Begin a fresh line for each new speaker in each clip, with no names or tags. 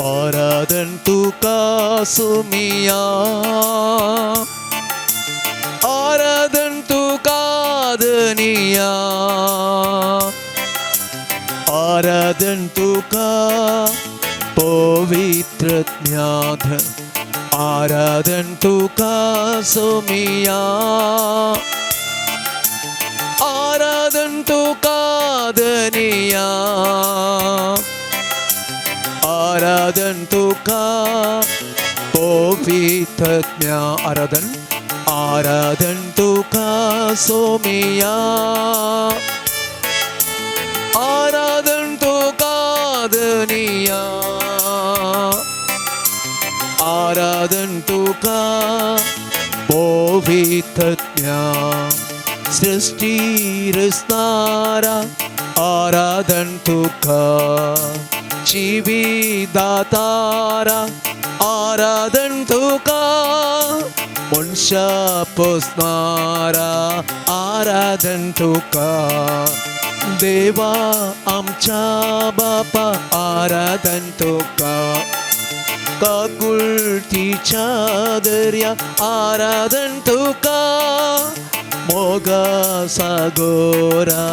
आराधन तुका सुमिया, आराधन तुका धनिया, आराधन तुका पवित्र ज्ञान, आराधन तुका सुमिया, आराधन तुका धनिया, आराधन तुका पवित्र ज्ञान, आराधन आराधन तुका सोमिया, आराधन तुका धनिया, आराधन तुका पवित्र ज्ञान, सृष्टी रचणारा आराधन तुका, जीवी दातारा आराधन तुका, मनशा पोसणारा आराधन तुका, देवा आमच्या बापा आराधन तुका, काकुळटीच्या दर्या आराधन तुका, मोगा सागोरा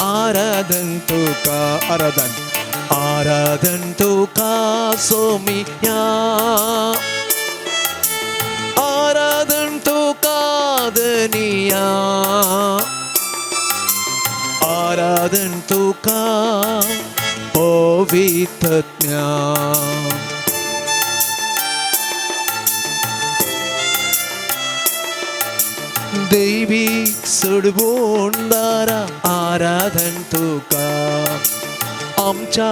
आराधन तुका, आराधन आराधन तुका सोमिया, आराधन तुका धनिया, आराधन तुका पवित्र ज्ञान। दैवीक सोडवणदारा आराधन तुका, आमच्या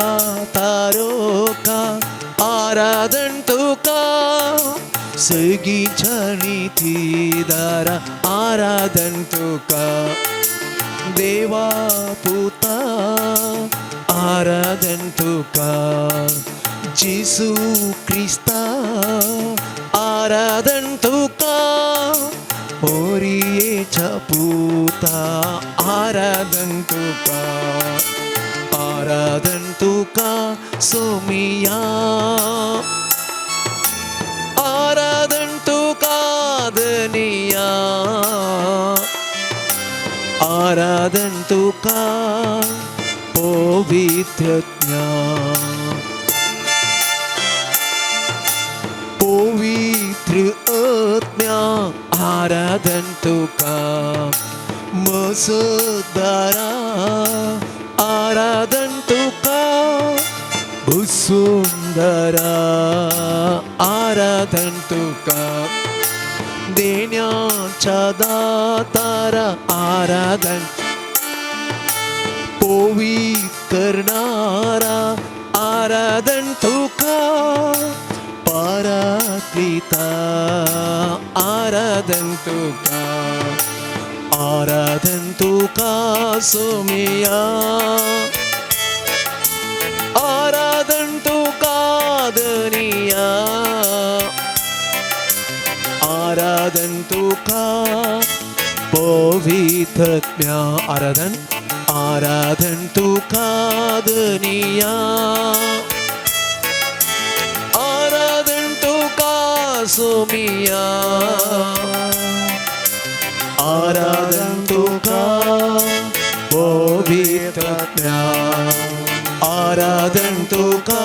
तारोका आराधन तुका, सगीच्या नितीदारा आराधन तुका, देवा पुता आराधन तुका, जेसू क्रिस्ता आराधन तुका, मोरियेच्या पुता आराधन तुका, आराधन तुका सोमिया, आराधन तुका धनिया, आराधन तुका पवित्र ज्ञान, पवित्र आत्म्या आराधन तुका, मसदारा आराधन तुका, भुसुंदरा आराधन तुका, देण्याच्या दातारा आराधन, पवित्र करणारा आराधन तुका, पराक्लिता आराधन तुका, आराधन तुका सोमिया, आराधन तुका धनिया, आराधन तुका पवित्र ज्ञान, आराधन आराधन तुका धनिया, आराधन तुका सोमिया, आराधन तुका पवित्र ज्ञान, आराधन तुका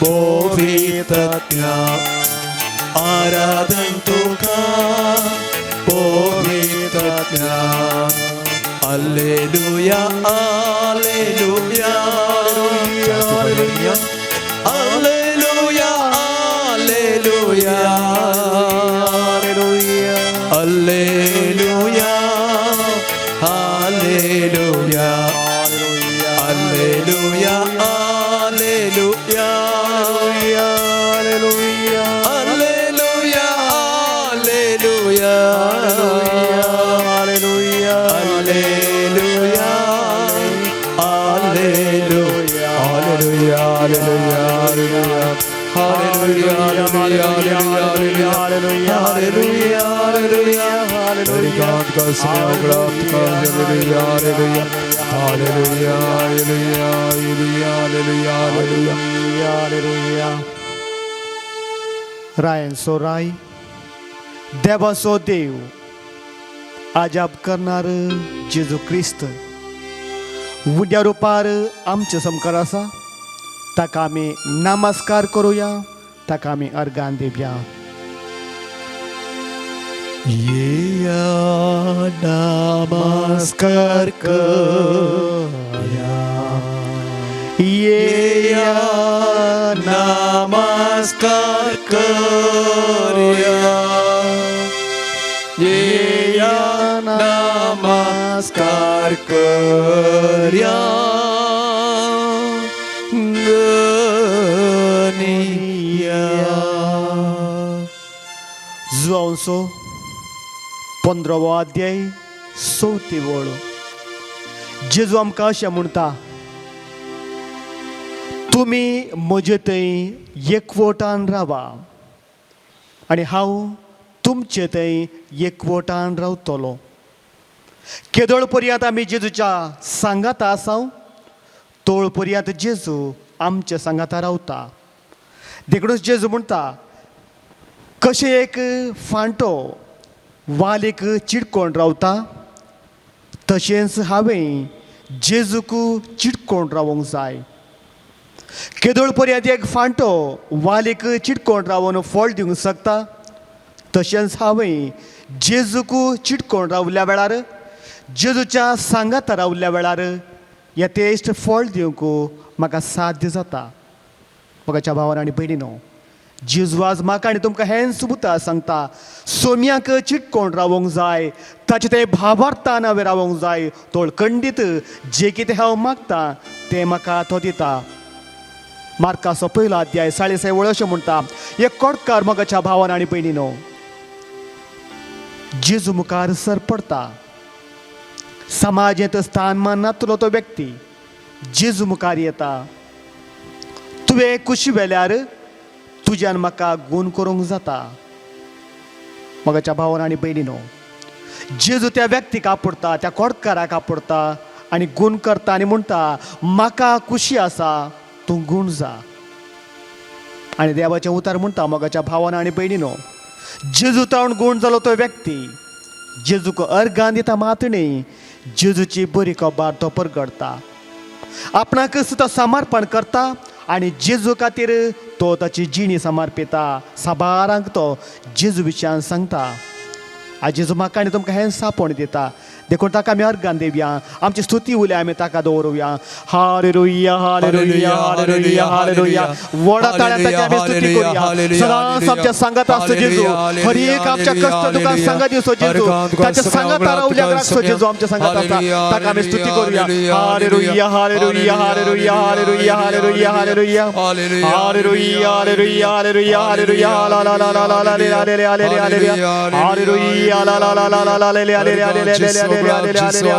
पवित्र ज्ञान, आराधन तुका पवित्र ज्ञान। Hallelujah, hallelujah, hallelujah, hallelujah, hallelujah, hallelujah, hallelujah, hallelujah, hallelujah, hallelujah, hallelujah, hallelujah, hallelujah, hallelujah, hallelujah, hallelujah, hallelujah, hallelujah, hallelujah. Hallelujah, hallelujah, hallelujah, hallelujah, Hallelujah, hallelujah.
Hallelujah. रायांचो राय, देवाचो देव, आजाब करणार जेजू क्रिस्त उद्या रुपार आमचे समकार आसा. ताका आमी नमस्कार करुया, ताका आमी अर्गान दिवया.
येया नमस्कार करया,
येया
नमस्कार करया, येया नमस्कार करया, गनिया.
जुवांचो 15वो अध्याय चवथी वळ. जेजू आमकां अशें म्हणटा, तुमी म्हजे थंय एकवटान रावा आनी हांव तुमचे थंय एकवटान रावतलो. केदोळ पर्यंत आमी जेजूच्या सांगाता आसाव, तोळ पर्यंत जेजू आमच्या सांगाता रावता. देखूनच जेजू म्हणटा, कशें एक फांटो वालीक चिडकोण रावता, तशेंच हांवें जेजूक चिटकोण रावंक जाय. केदोळ पर्यंत एक फांटो वालीक चिटकोण रावन फळ दिवंक शकता, तशेंच हांवें जेजूक चिटकोण रावल्या वेळार, जेजूच्या सांगाता रावल्या वेळार यथेश्ट फळ दिवंक म्हाका साध्य जाता. मोगाच्या भावान आनी भयणीनो, जेजू आज म्हाका आनी तुमकां हेंच उतर सांगता, सोम्याक चिटकोण रावोंक जाय, ताचें तें भावार्थान हांवें रावोंक जाय. तोळ खंडीत जें कितें हांव मागता तें म्हाका तो दिता. मार्काचो पयलो अध्याय 40 वळ अशें म्हणटा, एक कोडकार मोगाच्या भावान आनी भयणीनो जेजू मुखार सर पडता. समाजेंत स्थान मान नातलो तो व्यक्ती जेजू मुखार येता. तुवें कुशी वेल्यार तुज्यान म्हाका गूण करूंक जाता. मोगाच्या भावान आनी भयणीनो, जेजू त्या व्यक्तीक आपडता, त्या कोडकाराक आपडता आनी गूण करता आनी म्हणटा, म्हाका खुशी आसा, तूं गूण जा. आनी देवाचें उतर म्हणटा, मोगाच्या भावान आनी भयणीनो, जेजू तावन गूण जालो तो व्यक्ती जेजूक अर्गान दिता मात न्ही, जेजूची बरी खबर तो परगडता, आपणाक सुद्दां समर्पण करता आनी जेजू खातीर तो ताची जिणी समर्पिता. साबारांक तो जेजू विशयान सांगता. आज जेजू म्हाका आनी तुमकां हें सापोण दिता, देखून ताका आमी अर्गान दिवया, आमची स्तुती उलया आमी ताका दवरुया. Hallelujah, hallelujah, hallelujah, hallelujah. व्हडा ताळ्यान ताची आमी स्तुती करुया. सदांच आमच्या सांगात आसचो जेजू, हर एक आमच्या कश्ट दुखान सांगात दिवचो जेजू, ताच्या सांगाता रावल्याक राखचो जेजू आमच्या सांगात आसता, ताका आमी स्तुती करुया. Hallelujah, hallelujah, hallelujah, hallelujah, hallelujah, hallelujah, hallelujah, hallelujah, hallelujah, hallelujah. ला ला ला ला ला ला ले ले ले ले ले ले, हालेलुया, ला ला ला ला ला ला ले ले ले ले ले ले ले ले ले ले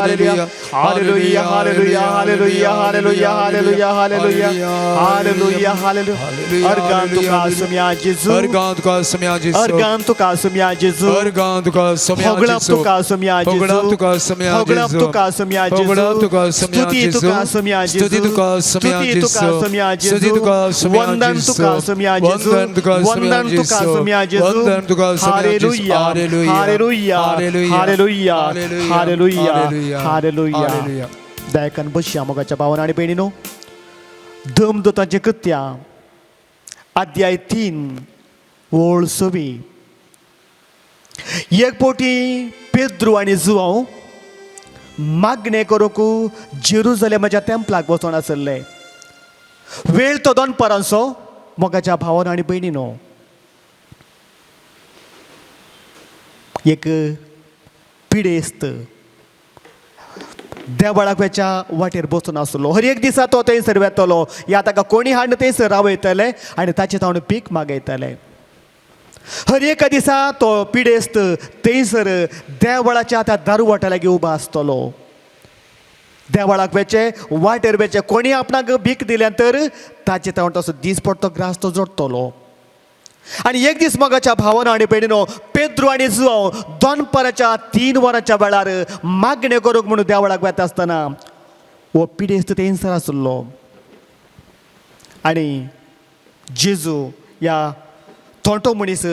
ले ले, hallelujah, hallelujah, hallelujah, hallelujah, hallelujah, hallelujah, hallelujah, hallelujah. Organ तुका सुम्या जेजू,
अर्गान तुका सुम्या जेजू,
अर्गान तुका सुम्या जेजू,
अर्गान तुका सुम्या
होगळप
जेजू,
तुका सुम्या जेजू,
होगळप तुका सुम्या
होगळप
जेजू,
तुका सुम्या जेजू,
होगळप तुका सुम्या
स्तुती
जेजू,
तुका सुम्या जेजू,
स्तुती तुका सुम्या
स्तुती तुका
जेजू,
सुम्या जेजू,
स्तुती तुका सुम्या
वंदन
जेजू,
तुका सुम्या जेजू,
वंदन तुका सुम्या
वंदन तुका
जेजू,
सुम्या जेजू,
वंदन तुका सुम्या जेजू,
hallelujah,
hallelujah,
hallelujah,
hallelujah,
hallelujah, hallelujah,
hallelujah,
hallelujah.
Hallelujah.
दायकान बसया मोगाच्या भावान आनी भयणीनो. धमदोतांचें कृत्यां अध्याय 3 ओळ 6. एक पोटी पेद्रू आनी जुवांव मागणें करूंक जेरुजलेमाच्या तेंपलाक वचोन आसले. वेळ तो दनपारांचो. मोगाच्या भावान आनी भयणीनो, एक पिडेस्त देवळाक वेच्या वाटेर बसून आसलो. हर एक दिसा तो थंयसर वेतलो, या ताका कोणी हाडून थंयसर रावयतले आनी ताचे तावन पीक मागयतले. हर एका दिसा तो पिडेस्त थंयसर देवळाच्या त्या दारवाटा लागीं उबो आसतलो. देवळाक वेचे वाटेर वेचे कोणी आपणाक भीक दिल्या तर ताचे तावन तसो दीस पडतो ग्रास तो जोडटलो. आनी एक दीस मोगाच्या भावान आनी भयणीनो, पेद्रू आनी जुवांव दनपाराच्या 3 वरांच्या वेळार मागणें करूंक म्हणून देवळाक वेता आसतना हो पिडेस्त थंयसर आसलो. आनी जेजू ह्या थोंटो मनीस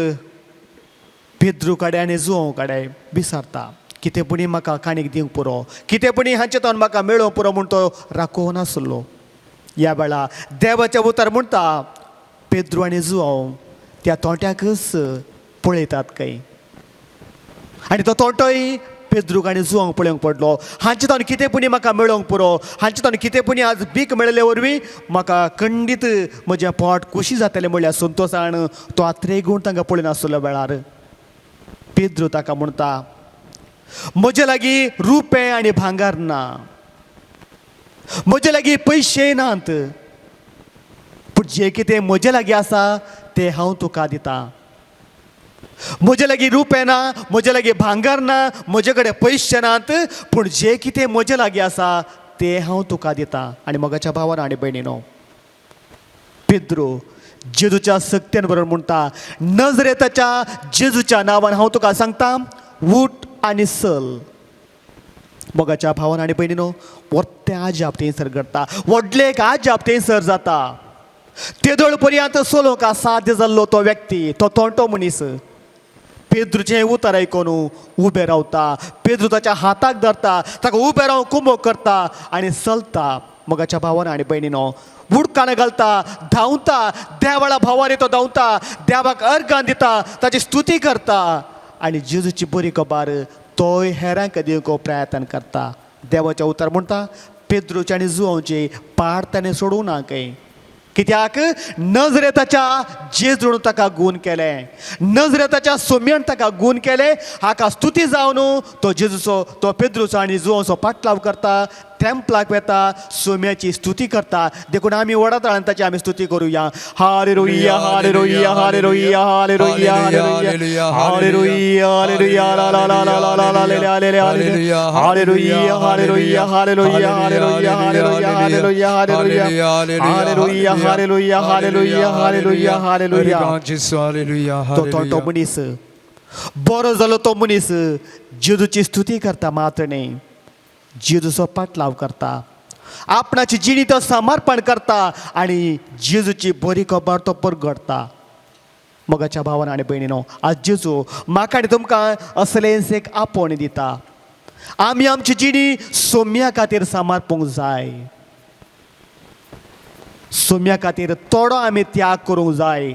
पेद्रू कडेन आनी जुंव कडेन विसारता, कितें पुणी म्हाका काणीक दिवंक पुरो, कितें पुणी हांचे तोंड म्हाका मेळोवंक पुरो म्हूण तो राखोवन आसलो. ह्या वेळा देवाचें उतर म्हणटा पेद्रू आनी जुंव त्या तोंट्याकच पळयतात खंय, आनी तो तोंटोय पेद्रूक आनी जुवांक पळोवंक पडलो. हांचे ताणें कितें पुणी म्हाका मेळोवंक पुरो, हांचे ताणें कितें पुणी आज भीक मेळिल्ले वरवीं म्हाका खंडीत म्हजें पोट खोशी जातलें म्हणल्यार संतोशान तो आत्रेगूण तांकां पळयनासलो वेळार पेद्रू ताका म्हणटा, म्हजे लागीं रुपें आनी भांगर ना, म्हजे लागीं पयशे नात, पूण जें कितें म्हजे लागीं आसा तें हांव तुका दितां. म्हजे लागीं रुपें ना, म्हजे लागीं भांगर ना, म्हजे कडेन पयशे नात, पूण जें कितें म्हजे लागीं आसा तें हांव तुका दितां. आनी मोगाच्या भावान आनी भयणीनो, पेद्रो जेजूच्या सक्तेन बरोबर म्हणटा, नजरेताच्या जेजूच्या नांवान हांव तुका सांगता, उठ आनी चल. मोगाच्या भावान आनी भयणीनो, व्हडलें आजाप थंयसर घडटा, व्हडलें एक आजाप थंयसर जाता. तेदोळ पर्यंत चलोवंक असाध्य जाल्लो तो व्यक्ती, तो तोंटो मनीस पेद्रूचें उतर आयकून उबें रावता. पेद्रू ताच्या हाताक धरता, ताका उबें रावन कुमोक करता आनी चलता. मोगाच्या भावान आनी भयणीनो, बुडकान घालता, धांवता, देवाळा भावानी तो धांवता, देवाक अर्गान दिता, ताची स्तुती करता आनी जेजूची बरी खबर तोय हेरांक दिवंक प्रयत्न करता. देवाचें उतर म्हणटा पेद्रूचे आनी जुवांवची पाड ताणें सोडूंक ना खंय, कित्याक नजरेताच्या जेजून ताका गूण केलें, नजरेताच्या सोम्यान ताका गूण केलें. हाका स्तुती जावन तो जेजूचो, तो पेद्रूचो आनी जुवांचो पाटलाव करता, तेम्पलाक वेता, सोम्याची स्तुती करता. देखून आमी व्हडा ताळान ताची आमी स्तुती करुया. Hallelujah, hallelujah, hallelujah, hallelujah, hallelujah, hallelujah, hallelujah, ला ला ला ला ला ला ला ला hallelujah, hallelujah, hallelujah, hallelujah, hallelujah, hallelujah, hallelujah, hallelujah, hallelujah, hallelujah, hallelujah, hallelujah. तो तोंटो मनीस बरो जालो, तो मनीस जेजूची स्तुती करता मात्र न्ही, जेजूचो पाटलाव करता, आपणाची जिणी तो समर्पण करता आनी जेजूची बरी खबर तो परगडता. मोगाच्या भावान आनी भयणीनो, आज जेजू म्हाका आनी तुमकां असलेंच एक आपोवणें दिता. आमी आमची जिणी सोम्या खातीर समर्पूंक जाय, सोम्या खातीर थोडो आमी त्याग करूंक जाय,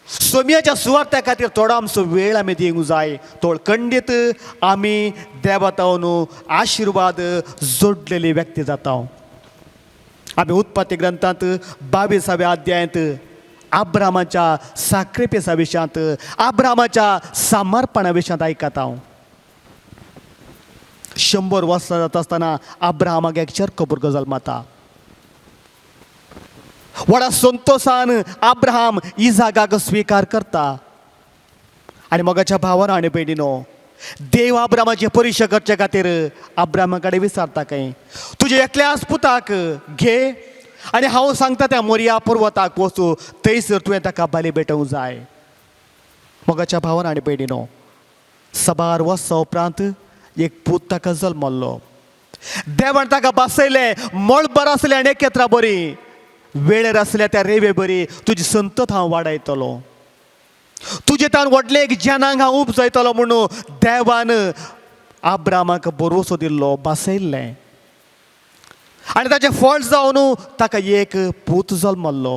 सोम्याच्या सुवार्था खातीर थोडो आमचो वेळ आमी दिवंक जाय. तोळ खंडीत आमी देवातावन आशिर्वाद जोडलेली व्यक्ती जाता. आमी उत्पत्ती ग्रंथांत 22व्या अध्यायांत आब्रामाच्या साक्रिफिसा विशयांत, आब्रामाच्या समर्पणा विशयांत आयकता. 100 वर्सां जाता आसतना आब्रामाक एक चरको भुरगो जल्मता. व्हडा संतोशान आब्राहाम इजागाक स्विकार करता. आनी मोगाच्या भावान आनी भयणीनो, देव आब्रामाची परिक्षा करचे खातीर आब्रामा कडेन विचारता खंय, तुज्या एकल्याच पुताक घे आनी हांव सांगता त्या मोरया पर्वताक वचूं, थंयसर तुवें ताका बली भेटोवंक जाय. मोगाच्या भावान आनी भयणीनो, साबार वर्सां उपरांत एक पूत ताका जल्मल्लो. देवान ताका बसयलें, मळबार आसलें आनी एकत्र बरी वेळेर आसल्या त्या रेवे बरी तुजी संतत हांव वाडयतलो, तुजे तान व्हडलें एक जनांग हांव उपजयतलो म्हणून देवान आब्रामाक भरवसो दिल्लो, बसयल्लें. आनी ताचें फळ जावन ताका एक पूत जल्मल्लो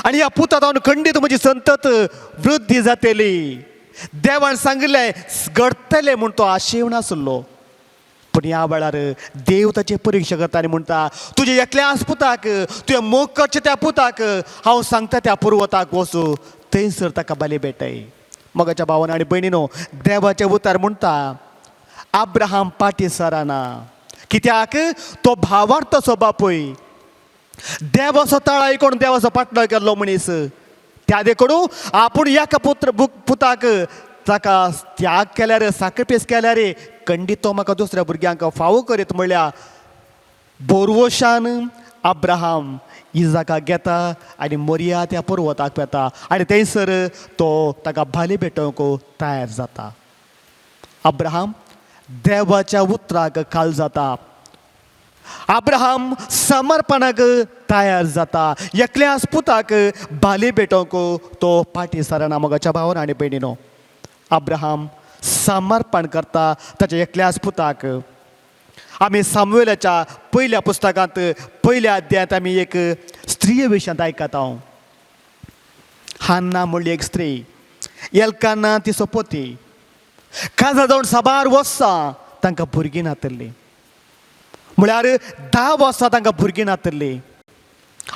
आनी ह्या पुता जावन खंडीत म्हजी संतत वृद्धी जातली, देवान सांगिल्लें घडटलें म्हूण तो आशेवन आसलो. पूण ह्या वेळार देव ताची परिक्षा करता आनी म्हणटा, तुज्या एकल्याच पुताक, तुवें मोग करचें त्या पुताक हांव सांगता त्या पर्वताक वचूं, थंयसर ताका बली भेटय. मोगाच्या भावान आनी भयणीनो, देवाचें उतर म्हणटा आब्राहाम पाटी सराना, कित्याक तो भावार्थाचो बापूय, देवाचो ताळ आयकून देवाचो पाटलो केल्लो मनीस. त्या देखून आपूण एका पुत्र पुताक ताका त्याग केल्यार, साक्रिफीस केल्यार खंडीत तो म्हाका दुसऱ्या भुरग्यांक फावो करीत म्हणल्यार बोरवशान अब्राहम इजाकाक घेता आनी मोरिया त्या पर्वताक वेता आनी थंयसर तो ताका भाली भेटोवंक तयार जाता. अब्राहम देवाच्या उतराक काल जाता. अब्राहम समर्पणाक तयार जाता. एकल्याच पुताक बाली भेटोवंक तो फाटीं सरना. मोगाच्या भावान आनी भयणीनो, अब्राहम समर्पण करता ताच्या एकल्याच पुताक. आमी सामुएलाच्या पयल्या पुस्तकांत पयल्या अध्यायांत आमी एक स्त्रीये विशयांत आयकता. हान्ना म्हणली एक स्त्री, एल्काना तिचो पती. काजार जावन साबार वर्सां तांकां भुरगीं नातल्लीं, म्हळ्यार 10 वर्सां तांकां भुरगीं नातल्लीं.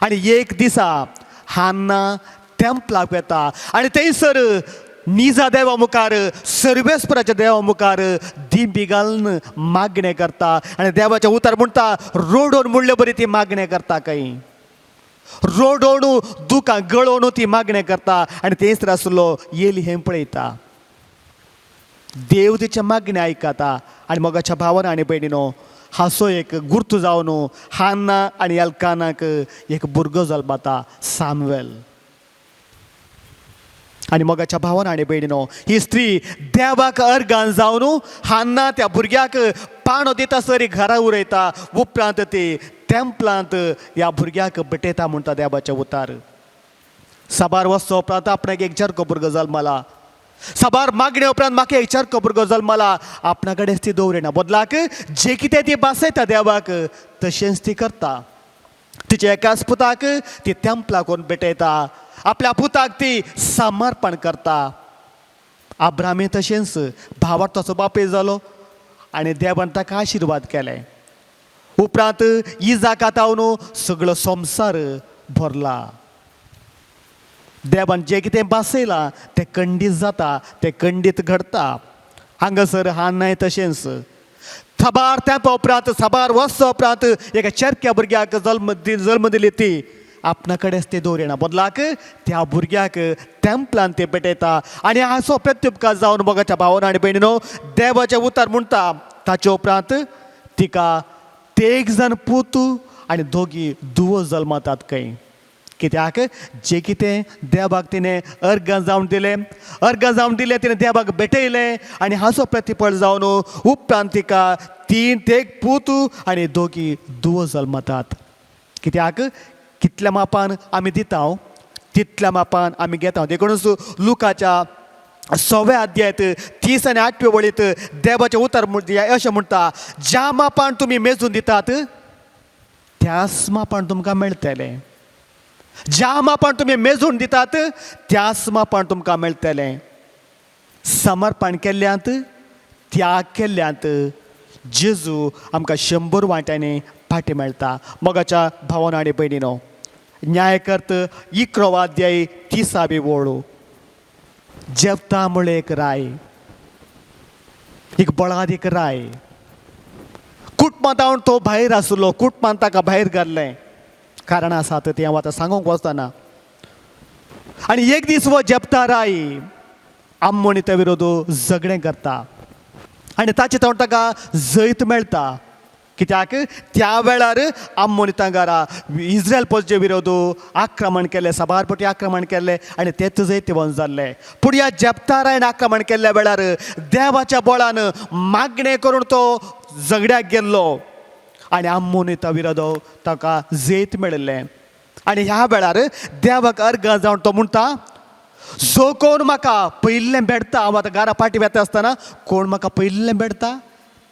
आनी एक दिसा हान्ना तेंपलाक वेता आनी थंयसर निजा देवा मुखार, सर्वेस्पराच्या देवा मुखार दिंबी घालून मागणें करता आनी देवाचें उतर म्हणटा रोडोवन म्हणले बरी ती मागणें करता. खंय रोडोवन दुकां गळोवन ती मागणें करता आनी थंयसर आसलो येली हें पळयता. देव तिचें मागणें आयकता आनी मोगाच्या भावान आनी भयणीनो, हाचो एक गुर्त जावन हान्ना आनी एल्कानाक एक भुरगो जल्मता, सामुएल. आनी मोगाच्या भावान आनी भयणीनो, ही स्त्री देवाक अर्गान जावन हान्ना त्या भुरग्याक पाणो दिता सरी घरा उरयता. उपरांत ती तेंपलांत ह्या भुरग्याक भेटयता म्हणटा देवाचें उतार. साबार वर्सां उपरांत आपणाक एक चरको भुरगो जल्मला. साबार मागणे उपरांत म्हाका एक चरको भुरगो जल्मला. आपणा कडेन ती दवरिना, बदलाक जे कितें ती बासयता देवाक तशेंच ती करता. तिच्या एकाच पुताक ती तेंपलाक व्हरून भेटयता. आपल्या पुताक ती समर्पण करता. अब्राहमी तशेंच भावार्थाचो बापूय जालो आनी देवान ताका आशिर्वाद केले. उपरांत इजाका तावन सगळो संवसार भरला. देवान जें कितें बासयलां तें खंडीत जाता, तें खंडीत घडता. हांगासर हान्नाय तशेंच साबार तेंपा उपरांत, साबार वर्सां उपरांत एका चेरक्या भुरग्याक जल्म दिली. ती आपणा कडेच ती दवरिना, बदलाक त्या भुरग्याक तेंपलान ती पेटयता. आनी हाचो प्रत्युपकार जावन मोगाच्या भावान आनी भयणीनो, देवाचें उतर म्हणटा ताचे उपरांत तिका तेग जाण पूत आनी दोगी धुवो जल्मतात खंय. कित्याक जें कितें देवाक तिणें अर्गां जावन दिलें, अर्गां जावन दिलें, तिणें देवाक भेटयलें आनी हाचो प्रतिफळ जावन उपरांत तिका 3 तेग पूत आनी दोगी धुवो जल्मतात. कित्याक कितल्या मापान आमी दिता तितल्या मापान आमी घेता. देखूनच लुकाच्या 6व्या अध्यायांत 30 आनी 8वे वळींत देवाचें उतर अशें म्हणटा, ज्या मापान तुमी मेजून दितात त्याच मापान तुमकां मेळटलें. ज्या मापान तुमी मेजून दितात त्याच मापान तुमकां मेळटलें. समर्पण केल्ल्यांत, त्याग केल्ल्यांत जेजू आमकां 100 वांट्यांनी फाटी मेळटा. मोगाच्या भावान आनी भयणीनो, न्यायकर्त 11वो अध्याय 30वी वळ. जेवता म्हळ्यार एक राय, एक बळादीक राय. कुटुंबांत तो भायर आसलो, कुटुंबान ताका भायर घाल्लें. कारण आसा तें हांव आतां सांगूंक वचना. आनी एक दीस हो जेपता राय आमोनिता विरोध झगडें करता आनी ताचे तोंड ताका जैत मेळटा. कित्याक त्या वेळार आमोनिता घरा इस्रायल फौजे विरोध आक्रमण केलें, साबार पटी आक्रमण केलें आनी तेच जैतवंत जाल्ले. पूण ह्या जेपतारायन आक्रमण केल्ल्या वेळार देवाच्या बळान मागणें करून तो झगड्याक गेल्लो आनी आमोनिता विरोध ताका जैत मेळिल्लें. आनी ह्या वेळार देवाक अर्गां जावन तो म्हणटा, जो कोण म्हाका पयिल्लें भेटता, हांव आतां घरा फाटीं वेता आसतना कोण म्हाका पयिल्लें भेटता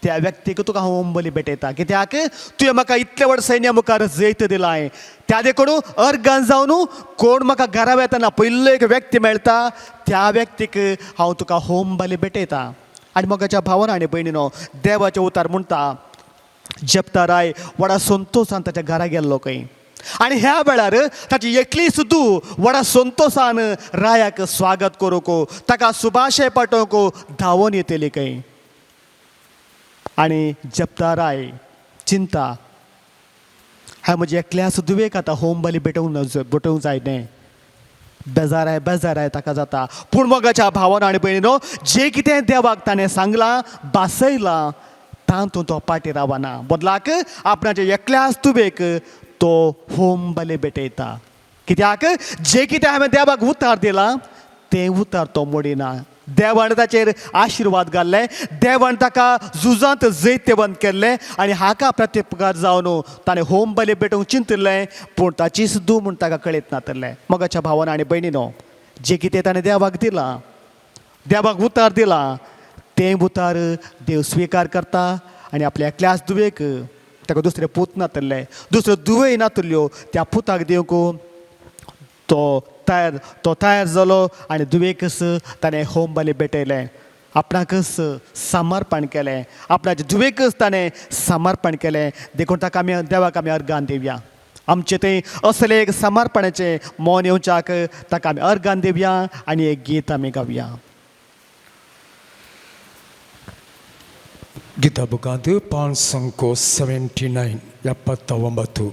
त्या व्यक्तीक तुका हांव अंबली भेटयता. कित्याक तुवें म्हाका इतलें व्हड सैन्या मुखार जैत दिलां. त्या देखून अर्गान जावन कोण म्हाका घरा वेतना पयलो एक व्यक्ती मेळटा त्या व्यक्तीक हांव तुका होम बली भेटयता. आनी मोगाच्या भावान आनी भयणीनो, देवाचें उतार म्हणटा जेपता राय व्हडा संतोशान ताच्या घरा गेल्लो खंय. आनी ह्या वेळार ताची एकली सुद्दां व्हडा संतोशान रायाक स्वागत करूंक, ताका सुभाशय पाठोवंक धांवून येतली खंय. आनी जेपता राय चिंता, हांवें म्हज्या एकल्याच धुवेक आतां होम बली भेटोवंक भेटोवंक जाय न्हय. बेजाराय बेजाराय ताका जाता. पूण मोगाच्या भावान आनी भयणीनो, जें कितें देवाक ताणें सांगलां बासयलां तातूंत तो फाटीं रावना, बदलाक आपणाच्या एकल्याच तुवेक तो होम बली भेटयता. कित्याक जें कितें हांवें देवाक उतार दिलां तें उतार तो मोडिना. देवान ताचेर आशिर्वाद घाल्ले, देवान ताका झुजांत जैत्यवंत केल्लें आनी हाका प्रत्युपकार जावन ताणें होम बली पेटोवंक चिंतिल्लें, पूण ताचीच दू म्हूण ताका कळयत नातलें. मोगाच्या भावान आनी भयणीनो, जें कितें ताणें देवाक दिलां, देवाक उतार दिला, तें उतार देव स्विकार करता आनी आपल्या एकल्याच दुवेक, ताका दुसरे पूत नातल्ले, दुसऱ्यो दुवेय नातल्ल्यो, त्या पुताक दिवंक तो तयार जालो आनी दुवेकच ताणें होम बली भेटयलें, आपणाकच समर्पण केलें, आपणाचे दुवेकच ताणें समर्पण केलें. देखून ताका आमी देवाक आमी अर्गान दिवया. आमचें थंय असलें एक समर्पणाचें मौन येवच्याक ताका आमी अर्गान दिवया आनी एक गीत आमी गावया.
गीता बुकांत 579 79.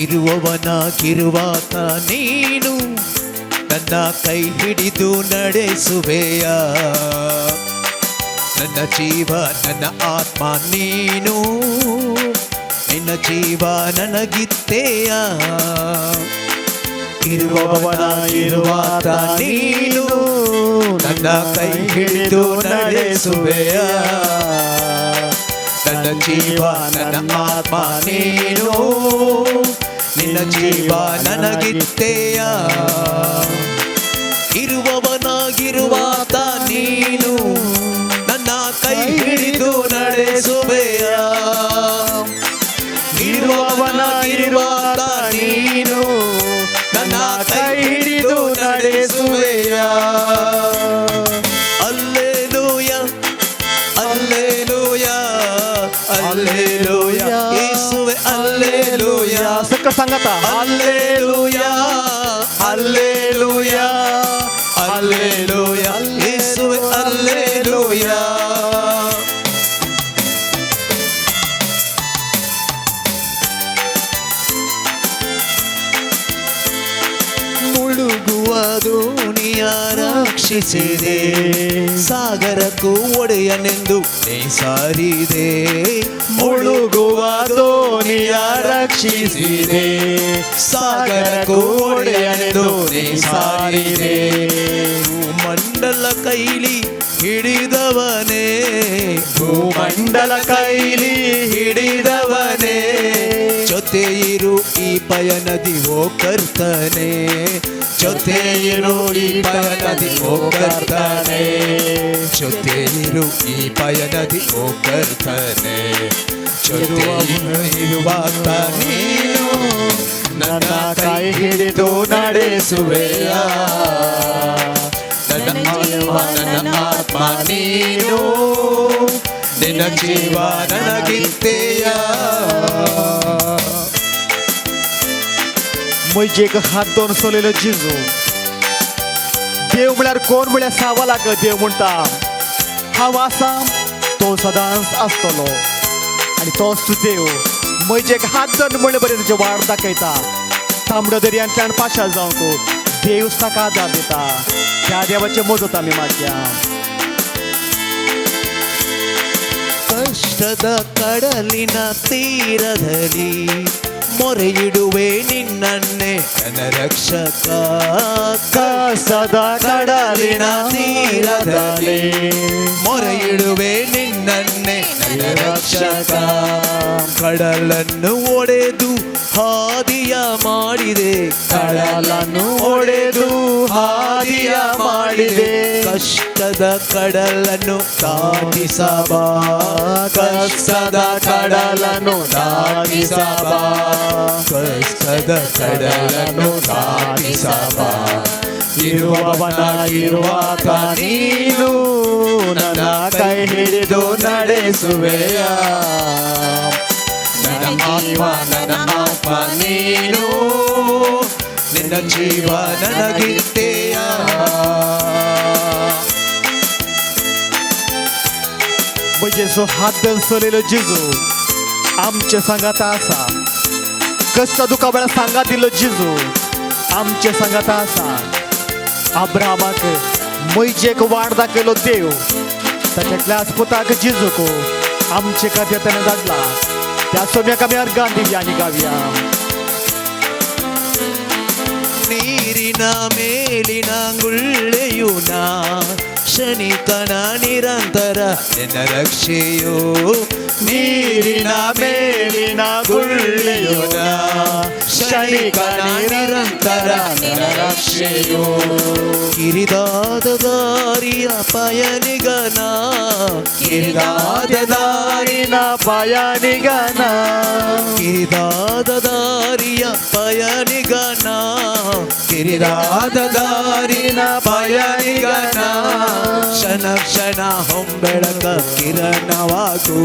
ಇರುವವನಾಗಿರುವಾತ ನೀನು ನನ್ನ ಕೈ ಹಿಡಿದು ನಡೆಸುವೆಯ, ನನ್ನ ಜೀವ ನನ್ನ ಆತ್ಮ ನೀನು, ನಿನ್ನ ಜೀವ ನನಗಿತ್ತೆಯ. ಇರುವವನಾಗಿರುವಾತ ನೀನು ನನ್ನ ಕೈ ಹಿಡಿದು ನಡೆಸುವೆಯ, ನನ್ನ ಜೀವ ನನ್ನ ಆತ್ಮ ನೀನು, ನಿನ್ನ ಜೀವ ನನಗಿತ್ತೆಯ. ಇರುವವನಾಗಿರುವಾತ ನೀನು ನನ್ನ ಕೈ ಹಿಡಿದು ನಡೆಸುವೆಯ, ಇರುವವನಾಗಿರುವಾತ ನೀನು ನನ್ನ ಕೈ ಹಿಡಿದು ನಡೆಸುವೆಯ. ಅಲ್ಲೇಲೂಯ ಅಲ್ಲೇಲೂಯ ಅಲ್ಲೇಲೂಯ ಯೇಸುವೆ ಅಲ್ಲೇಲೂಯ.
ಸಕ್ಕ ಸಂಗತ
ಅಲ್ಲೇಲೂಯ ಅಲ್ಲೇಲೂಯ ಅಲ್ಲೇಲೂಯ ಯೇಸುವೆ ಅಲ್ಲೇಲೂಯ. ಮುಳುಗುವ ದೋಣಿಯ ರಕ್ಷಿಸಿದೆ, ಸಾಗರಕ್ಕೂ ಒಡೆಯನೆಂದು ನೀ ಸಾರಿದೆ.
ಮುಳುಗುವ ದೋಣಿಯ ರಕ್ಷಿಸಿದೆ,
ಸಾಗರಕ್ಕೂ ಒಡೆಯನೆಂದು ನೀ ಸಾರಿದೆ. ಭೂಮಂಡಲ ಕೈಲಿ ಹಿಡಿದವನೇ,
ಭೂಮಂಡಲ ಕೈಲಿ
ಹಿಡಿದವನೇ, ಜೊತೆ ಇರು ಈ ಪಯಣದಿ ಓ ಕರ್ತನೆ, ಜೊತೆ ಇರು ಈ ಪಯಣದಿ ಓ ಕರ್ತನೆ, ಜೊತೆ ಇರು ಈ ಪಯಣದಿ ಓ ಕರ್ತನೆ. ಜೊತೆ ಇರುವಾತ ನೀನು ನನ್ನ ಕೈ ಹಿಡಿದು ನಡೆಸುವೆಯ, ನನ್ನ ಜೀವ ನನ್ನ ಆತ್ಮ ನೀನು, ನಿನ್ನ ಜೀವ ನನಗಿತ್ತೆಯ.
म्हजेक हात दोन सोलयलो जेजू. देव म्हळ्यार कोण म्हळ्यार सावालाक देव म्हणटा, हांव आसा तो सदांच आसतलो आनी तोच देव. म्हजेक हात दोन म्हणले बरें ताचे वाट दाखयता, तांबडो दर्यांतल्यान पाशार जावंक देव ताका आदार दिता. त्या देवाचे मजत आमी मागया.
ಕಷ್ಟದ ಕಡಲಿನ ತೀರದಲ್ಲಿ ಮೊರೆಯಿಡುವೆ ನಿನ್ನನ್ನೇ ನನ್ನ ರಕ್ಷಕ.
ಕಷ್ಟದ
ಕಡಲಿನ ತೀರದಲ್ಲಿ ಮೊರೆಯಿಡುವೆ ನಿನ್ನನ್ನೇ ನನ್ನ ರಕ್ಷಕ. ಕಡಲನ್ನು ಒಡೆದು ಹಾದಿಯ ಮಾಡಿದೆ,
ಕಡಲನ್ನು ಒಡೆದು ಹಾದಿಯ ಮಾಡಿದೆ.
ಕಷ್ಟದ ಕಡಲನ್ನು ದಾಟಿಸಬಾ, ಕಷ್ಟದ ಕಡಲನ್ನು ದಾಟಿಸಬಾ, ಕಷ್ಟದ ಕಡಲನ್ನು ದಾಟಿಸಬಾ.
ಇರುವವನಾಗಿರುವಾತ ನೀನು ನನ್ನ ಕೈ ಹಿಡಿದು ನಡೆಸುವೆಯ,
ನನ್ನ ಆತ್ಮ ನನ್ನ ಆತ್ಮ ನೀನು, ನಿನ್ನ ಜೀವ ನನಗಿತ್ತೆಯ.
म्हजेचो हात धरून चलयलो जेजू आमचे सांगाता आसा. कश्ट दुखा वेळार सांगात दिल्लो जेजू आमचे सांगाता आसा. अब्राहमाक मैजेक वाट दाखयलो देव, ताच्या क्लास पुताक जेजूक आमचे खातीर ताणें धाडला. त्या सोम्याक आमी अर्गां दिवया आनी गावया.
ನೀರಿನ ಮೇಲಿನ ಗುಳ್ಳೆಯು ನಾ ಶನಿಕನ ನಿರಂತರ ನಿನ್ನ ರಕ್ಷೆಯು. ನೀರಿನ ಮೇಲಿನ ಗುಳ್ಳೆಯು ನಾ ಶನಿಕನ ನಿರಂತರ ನಿನ್ನ ರಕ್ಷೆಯು. ಕಿರಿದಾದ ದಾರಿಯ ಪಯಣಿಗನ, ಕಿರಿದಾದ ದಾರಿನ
ಪಯಣಿಗನ,
ಕಿರಿದಾದ ದಾರಿಯ ಪಯಣಿಗನ, ಕಿರಿದಾದ ದಾರಿನ ಪಯಣಿಗನ. ಕ್ಷಣ ಕ್ಷಣ ಹೊಂಬೆಳಕ ಕಿರಣವಾಗು,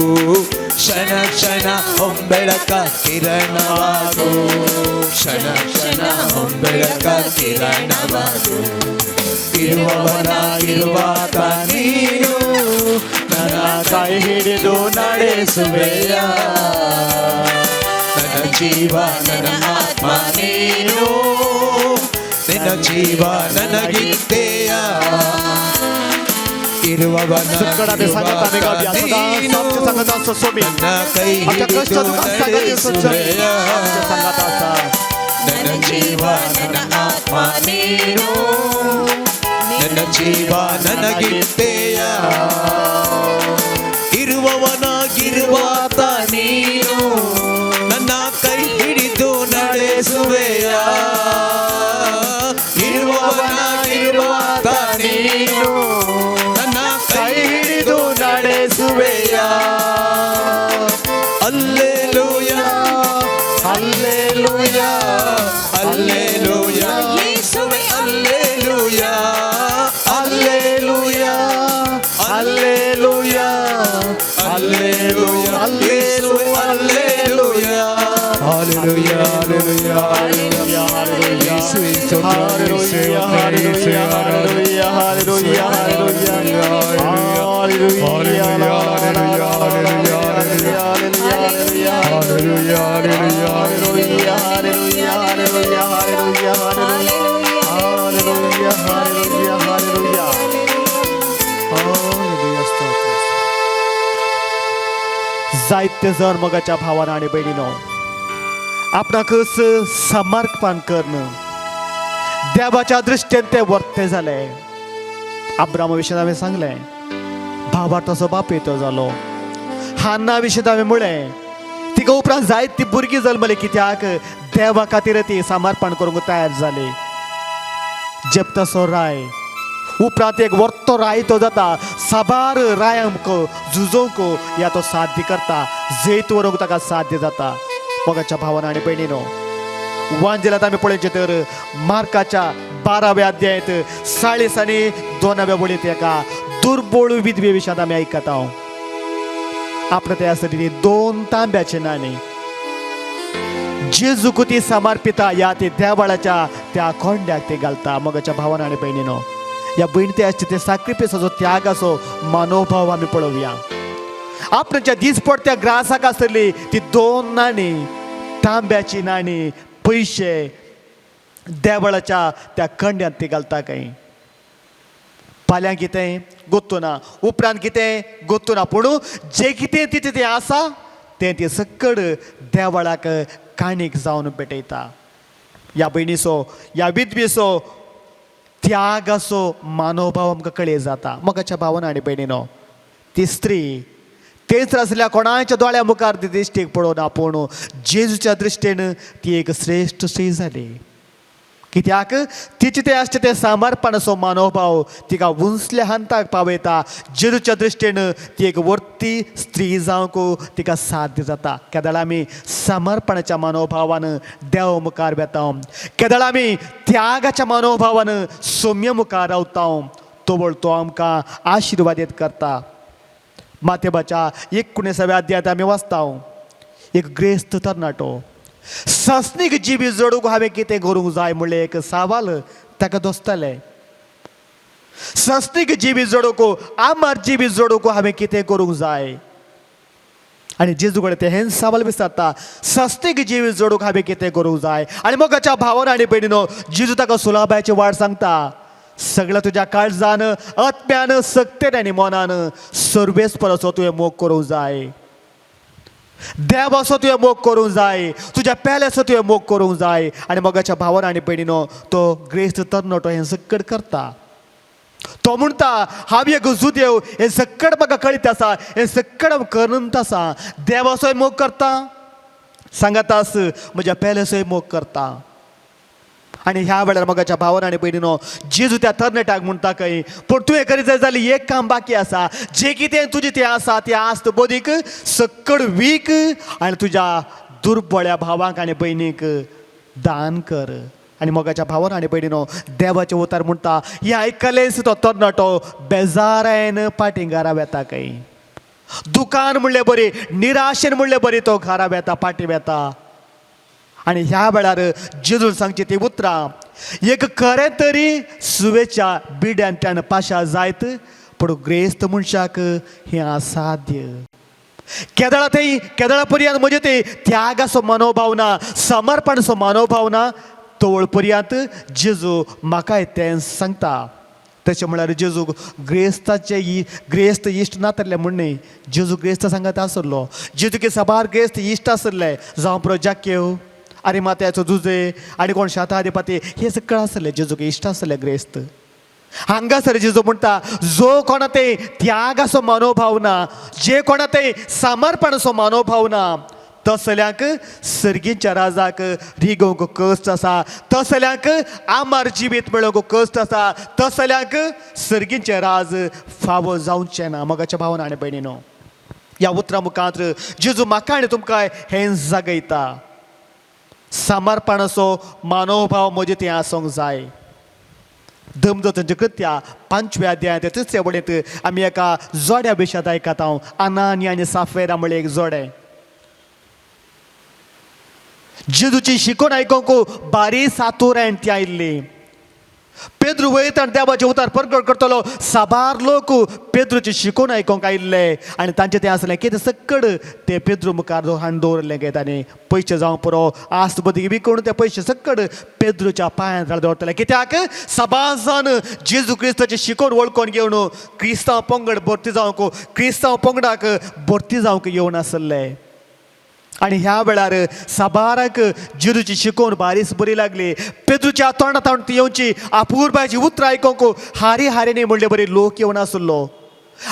ಕ್ಷಣ ಕ್ಷಣ ಹೊಂಬೆಳಕ ಕಿರಣವಾಗು, ಕ್ಷಣ ಕ್ಷಣ ಹೊಂಬೆಳಕ ಕಿರಣವಾಗು. ಇರುವವನಾಗಿರುವಾತ ನೀನು, ನನ್ನ
ಕೈ ಹಿಡಿದು ನಡೆಸುವೆಯ.
ನನ್ನ ಜೀವ ನನ್ನ ಆತ್ಮ ನೀನು, ನಿನ್ನ ಜೀವ ನನಗಿತ್ತೆಯ.
सकडाने सांगत आमी गावया. सदांच आमच्या सांगात आसचो स्वामी.
ನನ್ನ ಕೈ
आमच्या कश्ट
ಹಿಡಿದು
दुखात सांगात दिवचो स्वामी.
ನಡೆಸುವೆಯ.
आमच्या सांगात आसा.
ನನ್ನ ಜೀವ ನನ್ನ ಆತ್ಮ ನೀನು, ನನ್ನ ಜೀವ ನನಗಿತ್ತೆಯ. ಇರುವವನಾಗಿರುವಾತ ನೀನು, ನನ್ನ ಕೈ ಹಿಡಿದು ನಡೆಸುವೆಯ. ಇರುವವನಾಗಿರುವಾತ ನೀನು, ನನ್ನ ಕೈ ಹಿಡಿದು ನಡೆಸುವೆಯ. ಅಲ್ಲೇಲೂಯ, ಅಲ್ಲೇಲೂಯ, ಅಲ್ಲೇಲೂಯ, ಯೇಸುವೆ ಅಲ್ಲೇಲೂಯ, ಅಲ್ಲೇಲೂಯ, ಅಲ್ಲೇಲೂಯ, ಅಲ್ಲೇಲೂಯ, ಯೇಸುವೆ ಅಲ್ಲೇಲೂಯ.
ಹಾಲೆಲೂಯಾ, ಹಾಲೆಲೂಯಾ,
Hallelujah,
ಯೇಸುವೆ ಸ್ತೋತ್ರ, ಯೇಸುವೆ
hallelujah,
ವಂದನೆ, ಯೇಸುವೆ
hallelujah,
ಆರಾಧನೆ.
hallelujah, hallelujah,
hallelujah, hallelujah, hallelujah, hallelujah, hallelujah, hallelujah,
hallelujah, hallelujah, hallelujah, hallelujah, hallelujah, hallelujah, hallelujah. Hallelujah, स्तोत्र. जायते जण मोगाच्या भावान आनी भयणीनो आपणाकच समर्पण करून देवाच्या दृश्टीन ते वर्ते जाले. अब्रामा विशयी हांवें सांगलें, भावार्थाचो बापूय तो जालो. हान्ना विशयी हांवें म्हळें, तिका उपरांत जायती भुरगीं जल्मली कित्याक देवा खातीर ती समर्पण करूंक तयार जाली. जेप्ताचो राय उपरांत एक वर्तो राय तो जाता. साबार रायांक झुजोवंक या तो साध्य करता, जैत व्हरूंक ताका साध्य जाता. मोगाच्या भावान आनी भयणीनो, वांजेलात आमी पळोवचें तर मार्काच्या 12व्या अध्यायांत 40 आनी 2व्या वळींत एका दुर्बळ विधवे विशयांत आमी आयकता. आपणा ते आसतली ती 2 तांब्याचे नाणी जेजूक ती समर्पिता या ती देवाळाच्या त्या कोंड्याक ती घालता. मोगाच्या भावान आनी भयणीनो, ह्या भयणी ते आसचे ते साक्रिफिसाचो त्यागाचो मनोभाव आमी पळोवया. आपणाच्या दिसपडत्या ग्रासाक आसतली ती 2 नाणी, तांब्याची नाणी, पयशे देवळाच्या त्या कंड्यांत ती घालता. काय फाल्यां कितें गोत्तू ना, उपरांत कितें गोत्तू ना, पूण जें कितें तिचें तें आसा तें ती सक्कड देवळाक काणीक जावन भेटयता. ह्या भयणीचो, ह्या विधवेचो त्यागाचो मानोभाव आमकां कळय जाता. मोगाच्या भावान आनी भयणीनो, ती स्त्री तेच आसल्या कोणाच्या दोळ्या मुखार ती दृश्टीक पळोवना, पूण जेजूच्या दृश्टीन ती एक श्रेश्ठ स्त्री जाली. कित्याक तिचे तें आसचें तें समर्पणाचो मनोभाव तिका उंचल्या हंताक पावयता. जेजूच्या दृश्टीन ती एक वर्ती स्त्री जावंक तिका साध्य जाता. केदळ आमी समर्पणाच्या मनोभावान देव मुखार वेता, केदळ आमी त्यागाच्या मनोभावान सौम्य मुखार रावता, तोवळ तो आमकां आशिर्वादीत करता. मातेबाच्या 19व्या अध्यायांत आमी वाचता, एक ग्रेस्त तरणाटो सासणीक जिवीत जोडूंक हांवें कितें करूंक जाय म्हणलें एक सवाल ताका दोसतालें. सासणीक जिवीत जोडूंक, आमार जिवीत जोडूंक हांवें कितें करूंक जाय? आनी जेजू कडेन तें हें सवाल विचारता, सासणीक जिवीत जोडूंक हांवें कितें करूंक जाय? आनी मोगाच्या भावान आनी भयणीनो, जेजू ताका सुलाबायची वाट सांगता. सगळ्या तुज्या काळजान, आत्म्यान, सक्तेन आनी मनान सर्वेस्पराचो तुवें मोग करूंक जाय. देवाचो तुवें मोग करूंक जाय, तुज्या पेल्याचो तुवें मोग करूंक जाय. आनी मोगाच्या भावान आनी भयणीनो, तो ग्रेस्त तरणाटो हें सक्कड करता. तो म्हणटा, हांव एक जुदेव, हें सक्कड म्हाका कळीत आसा, हें सक्कड हांव करंत आसा. देवाचोय मोग करता, सांगातास म्हज्या पेल्याचोय मोग करता. आनी ह्या वेळार मोगाच्या भावान आनी भयणीनो, जेजू त्या तरणाट्याक म्हणटा खंय, पूण तुवें करीत जाय जाल्यार एक काम बाकी आसा. जें कितें तुजें तें आसा तें आस्त बोदीक सक्कड वीक आनी तुज्या दुर्बळ्या भावांक आनी भयणीक दान कर. आनी मोगाच्या भावान आनी भयणीनो, देवाचें उतार म्हणटा, हें आयकलेंच तो तरणाटो बेजारायन पाटीं घरा वेता खंय. दुकान म्हणलें बरी, निराशेन म्हणलें बरी, तो घरा वेता, पाटी वेता. आनी ह्या वेळार जेजून सांगची ती उतरां, एक खरें तरी सुवेच्या बिड्यांतल्यान पाशा जायत, पूण ग्रेस्त मनशाक हें असाध्य. केदळा थंय केदळा पर्यंत म्हजें ते त्यागाचो मनोभावना, समर्पणाचो मनोभावना तवळ पर्यंत जेजू म्हाकाय तें सांगता. तशें म्हळ्यार जेजू ग्रेस्ताचे ग्रेस्त इश्ट नातलें म्हण न्ही, जेजू ग्रेस्त सांगत आसलो. जेजू की साबार ग्रेस्त इश्ट आसले, जावं पुरो जाक्यव, आनी मात्याचो जुजे आनी कोण शाताधिपती, हे सगळें आसले जेजूक इश्ट आसले ग्रेस्त. हांगासर जेजू म्हणटा, जो कोणा ते त्यागाचो मनोभावना, जे कोणा ते समर्पणाचो मनोभावना, तसल्यांक सर्गीच्या राजाक रिगोवंक कश्ट आसा, तसल्यांक आमार जिवीत मेळोवंक कश्ट आसा, तसल्यांक सर्गीचें राज फावो जावचें ना. मोगाच्या भावना आनी भयणीनो, ह्या उतरां मुखार जेजू म्हाका आनी तुमकां हें जागयता. समर्पणाचो मनोभाव म्हजें तें आसूंक जाय. धमदतांच्या कृत्या 5व्या अध्यायांत तिसऱ्या वळींत आमी एका जोड्या विशयांत आयकता हांव, अनानी आनी साफेरा म्हळ्ळें एक जोडें. जेजूची शिकोवन आयकूंक बारी सातुरायन ती आयिल्ली. पेद्रू वयता आनी देवाचें उतार परगट करतलो. साबार लोक पेद्रूची शिकोवन आयकूंक आयिल्ले आनी तांचें तें आसलें कितें सक्कड ते पेद्रू मुखार हाडून दवरलें गे. तांणी पयशे जावं पुरो, आस्त बदी विकून ते पयशे सक्कड पेद्रूच्या पांयांत दवरतले. कित्याक साबार जाण जेजू क्रिस्ताची शिकोवन वळखून घेवन क्रिस्तांव पंगड भरती जावंक, क्रिस्तांव पंगडाक भरती जावंक येवन आसले. आनी ह्या वेळार साबाराक जेजूची शिकोवन बारीस बरी लागली. पेद्रूच्या तोंडांत ती येवची अपुरबायची उतरां आयकूंक हारी हारीनी म्हणले बरी लोक येवन आसलो.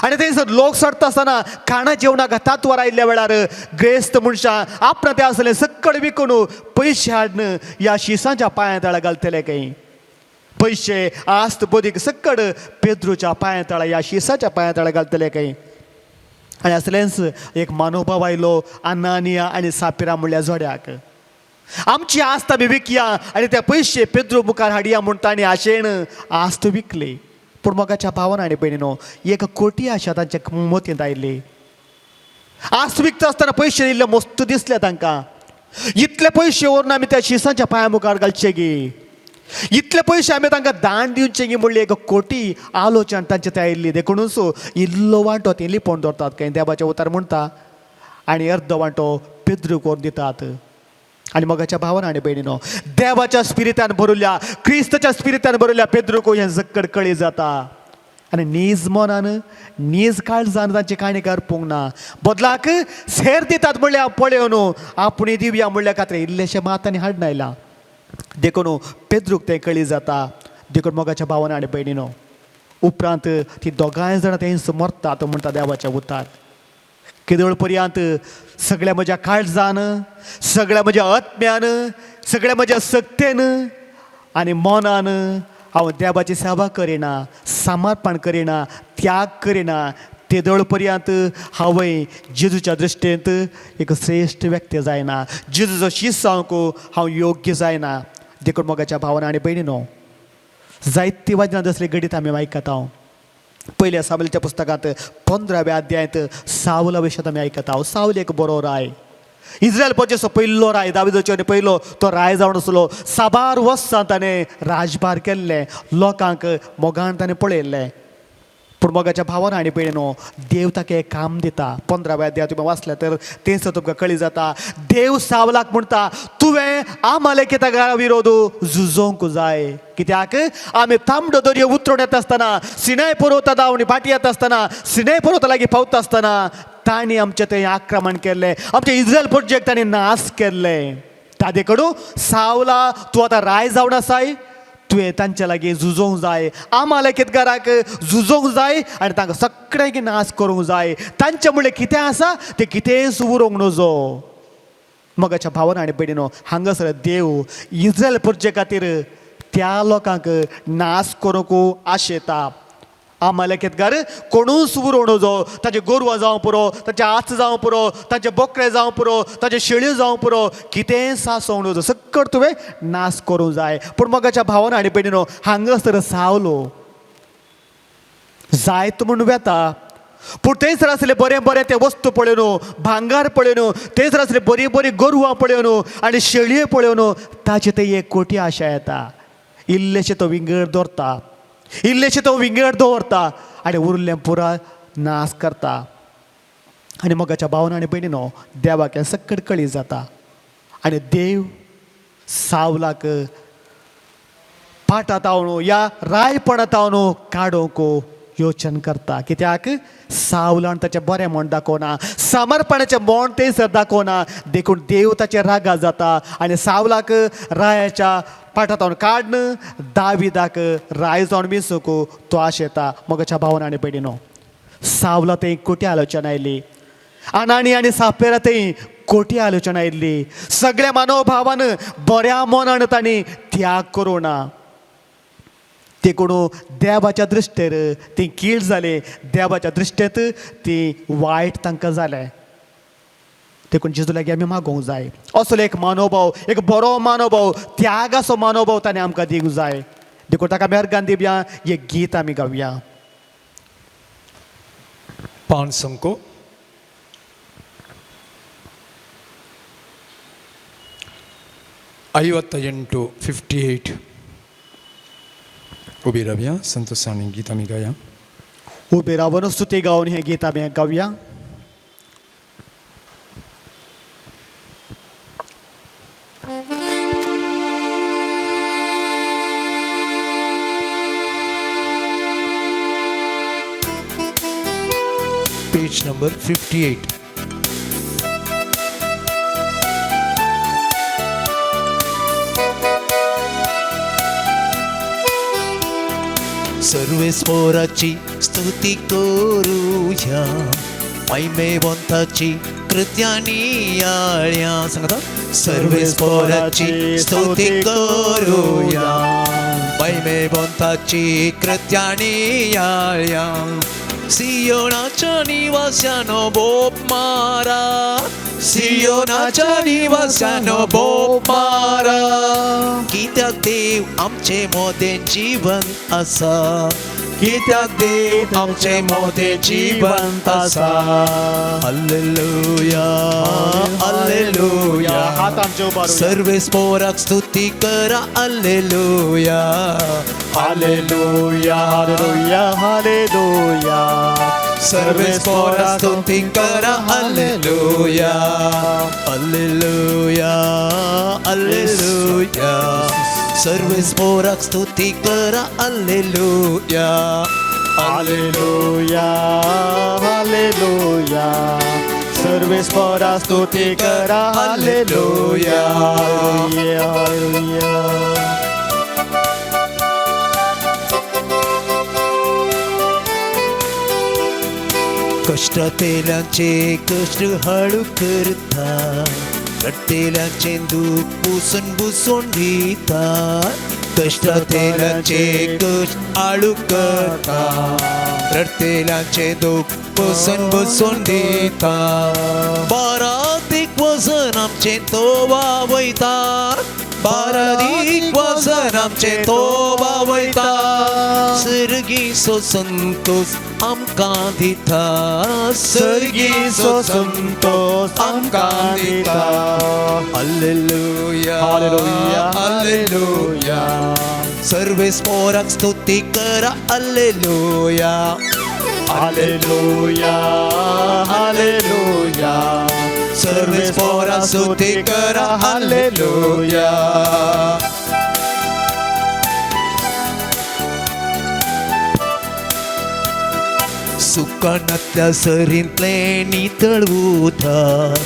आनी थंयसर लोक सरता आसतना खाणा जेवणाक तातवार आयिल्ल्या वेळार ग्रेस्त मनशां आपणा ते आसले सक्कड विकून पयशे हाडून ह्या शिसांच्या पांया तळा घालतले खंय. पयशे आस्त बोदीक सक्कड पेद्रूच्या पांया तळा, ह्या शिसाच्या पांया तळा घालतले खंय. आनी असलेंच एक मनोभाव आयलो अनानिया आनी सापिरा म्हणल्या जोड्याक. आमची आस्त आमी विकया आनी ते पयशे पेद्रू मुखार हाडया म्हूण तांणी आशेन आस्त विकली. पूण मोगाच्या भावान आनी भयणीनो, एक कोटी आशा तांच्या मतींत आयली. आस्त विकता आसतना पयशे इल्ले मस्त दिसले तांकां. इतले पयशे व्हरून आमी त्या शिसांच्या पांया मुखार घालचे गी, इतले पयशे आमी तांकां दान दिवचे गी म्हणली एक कोटी आलोचन तांचे ते आयिल्ली. देखूनच इल्लो वांटो ती लिपोवन दवरतात खंय, देवाचें उतार म्हणटा, आनी अर्दो वांटो पेद्रूक व्हरून दितात. आनी मोगाच्या भावान आनी भयणीनो, देवाच्या स्पिरितान भरिल्ल्या, क्रिस्ताच्या स्पिरितान भरिल्ल्या पेद्रूक हें जक्कड कळी जाता. आनी नीज मनान, नीज काळजान तांची काणी करपूंक ना, बदलाक सेर दितात म्हणल्यार पळयोवन आपूण दिवया म्हणल्या खातीर इल्लेशें मात आनी हाडून आयलां. देखून पेद्रूक तें कळी जाता. देखून मोगाच्या भावान आनी भयणीनो, उपरांत ती दोगांय जाणां थंयच मरतात म्हणटा देवाच्या उतार. केदळ पर्यंत सगळ्या म्हज्या काळजान, सगळ्या म्हज्या आत्म्यान, सगळ्या म्हज्या सक्तेन आनी मनान हांव देवाची सेवा करिना, समर्पण करिना, त्याग करिना, तेदळ पर्यंत हांवय जेजूच्या दृश्टींत एक श्रेश्ठ व्यक्ती जायना, जेजूचो शीस जावंक हांव योग्य जायना. देखून मोगाच्या भावना आनी भयणीनो, जायती वाजनां जसली घडीत आमी आयकता. पयल्या सावलीच्या पुस्तकांत 15व्या अध्यायांत सावला विशयांत आमी आयकता. सावल एक बरो राय. इस्रायल प्रजेचो पयलो राय दाविदाचो आनी पयलो तो राय जावन आसलो. साबार वर्सां ताणें राजभार केल्लें, लोकांक मोगान ताणें पळयल्लें. पूण मोगाच्या भावान आनी भयणीनो, देव ताका एक काम दिता. 15व्या अध्याय तुमी वाचलें तर तेंच तुमकां कळी जाता. देव सावलाक म्हणटा, तुवें आमालेकेता विरोध झुजोवंक जाय. कित्याक आमी तांबडो दर्यो उतरून येता आसतना, सिनाय पर्वता धांवणी फाटी येता आसतना, सिनाय पर्वता लागीं पावता आसतना तांणी आमचें थंय आक्रमण केल्लें, आमच्या इस्रायल प्रजेक तांणी नाश केल्लें. ताजे कडून सावला तूं आतां राय जावन आसाय, तुवें तांच्या लागीं झुजोवंक जाय, आमालेकेतकाराक झुजोवंक जाय आनी तांकां सगळ्यांक नाश करूंक जाय. तांचें म्हणलें कितें आसा तें कितेंच उरोवंक नजो. मोगाच्या भावान आनी भयणीनो, हांगासर देव इस्रायल प्रजे खातीर त्या लोकांक नाश करूंक आशेता. आमालेकेतकार कोणूच उरोवंक नजो. ताचे गोरवां जावं पुरो, ताचे आच जावं पुरो, ताचे बोकरे जावं पुरो, ताचे शेळयो जावं पुरो, कितेंय सासोवंक नजो, सक्कड तुवें नाश करूंक जाय. पूण मोगाच्या भावान आनी भयणीनो, हांगासर सावलो जायत म्हूण वेता, पूण थंयसर आसले बरें बरें ते वस्तू पळोवन, भांगर पळोवन, थंयसर आसले बरीं बरीं गोरवां पळोवन आनी शेळयो पळोवन ताचे थंय एक कोटी आशा येता. इल्लेशें तो विंगड दवरता, इल्लेशें तो विंगड दवरता आनी उरलें पुरा नाश करता. आनी मोगाच्या भावान आनी भयणीनो, देवाक हें सक्कड कळी जाता आनी देव सावलाक पाटांत हांव या रायपणांत हांव काडूंक योचन करता. कित्याक सावलान ताचें बरें म्हण दाखोवना, समर्पणाचें म्हण थंयसर दाखोवना. देखून देव ताचेर रागा जाता आनी सावलाक रायाच्या पाटांत हांव काडन दाविदाक राय जावन मिसूंक तो आशेता. मोगाच्या भावान आनी भयणीनो, सावला थंय कोटी आलोचना आयली, अनानी आनी सापेरा थंय कोटी आलोचना आयिल्ली. सगळ्या मानवभावान बऱ्या मनान तांणी त्याग करूं ना. ते कोण देवाच्या दृश्टेर ती कीळ जाले, देवाच्या दृश्टेंत ती वायट तांकां जालें. देखून जेजू लागीं आमी मागोवंक जाय असलो एक मानोभाव, एक बरो मानोभाव, त्यागाचो मानोभाव ताणें आमकां दिवंक जाय. देखून ताका मेहरगान दिवया, एक गीत आमी गावया.
पान संको 58 58 उबी रावया, संतोषाने गीत आमी गाया.
उबे रावन स्तुती गावन हें गीत आमी गावया.
Page number 58. सर्वेस्पोराची स्तुती करूया, महिमेवंताची कृत्यानी आळ्या. सांगता, सर्वेस्पोराची स्तुती करूया, महिमेवंताची कृत्यानी आळ्या. सियोनाच्या निवास्यानो बोप मारा, सियोनाच्या निवास्यानो बोप मारा. कित्याक देव आमचे मोदें जिवंत आसा, कित्याक देव आमचे मोदें जिवंत आसा. Hallelujah, hallelujah.
हात आमचे उबारूया.
सर्वेस्पोराक स्तुती करा, hallelujah.
Hallelujah, hallelujah, hallelujah.
सर्वेस्पोराक स्तुती करा, हालेलुया, हालेलुया, हालेलुया. सर्वेस्पोराक स्तुती करा, हालेलुया,
हालेलुया, हालेलुया. सर्वेस्पोरा स्तुती करा, हालेलुया, हालेलुया.
कष्टातेल्यांचे कष्ट हळू करता, रडटेल्यांचे दूख पुसून पुसून दिता. कष्टातेल्यांचे कष्ट आळू करता, रडटेल्यांचे दूख पुसून पुसून दिता. बारातीक वजन आमचें तो वावयता, बारादीक वचन आमचें तो बावयता सर्गीचो संतोष आमकां दिता सर्गीचो संतोष आमकां दिता. Hallelujah
hallelujah
hallelujah. सर्वेस पोराक स्तुती करा हल्लेलुया
हालेलुया हालेलुया.
सर्वेस पोराक स्तुती करा हल्लेलुया. सुकणांतल्या सरींतलें नितळ उदक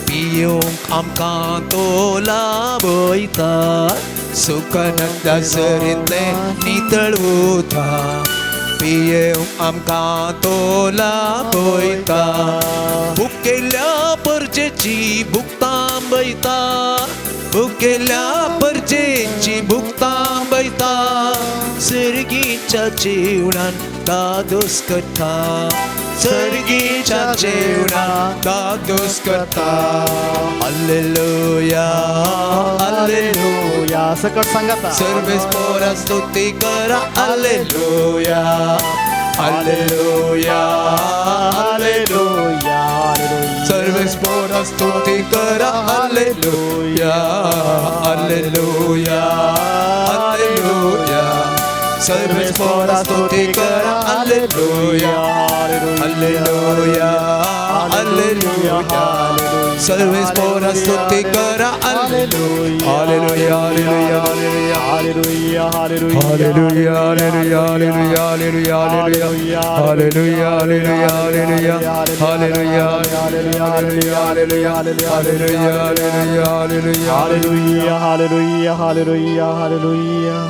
पियोंक आमकां तो लाभयता. सुकणांतल्या सरींतलें नितळ उदक पियोंक आमकां तो लाभयता. भुकेल्या परजेची भूक थांबयता भुकेल्या परजेची भूक थांबयता. सर्गीच्या जेवणान दादोस करता सर्गीच्या जेवणान दादोस करता. Hallelujah hallelujah.
सकट सांगाता.
सर्वेस पोरा स्तुती करा हल्लेलुया हल्लेलुया
हालेलुया.
सर्वेस पोरा स्तुती करा हल्लेलुया हल्लेलुया हल्लेलुया. सर्वेस पोरा स्तुती करा हल्लेलुया हल्लेलुया हल्लेलुया. सर्वेस पोरा स्तुती करा hallelujah hallelujah
hallelujah
hallelujah hallelujah hallelujah hallelujah hallelujah hallelujah hallelujah hallelujah hallelujah hallelujah hallelujah
hallelujah hallelujah hallelujah hallelujah.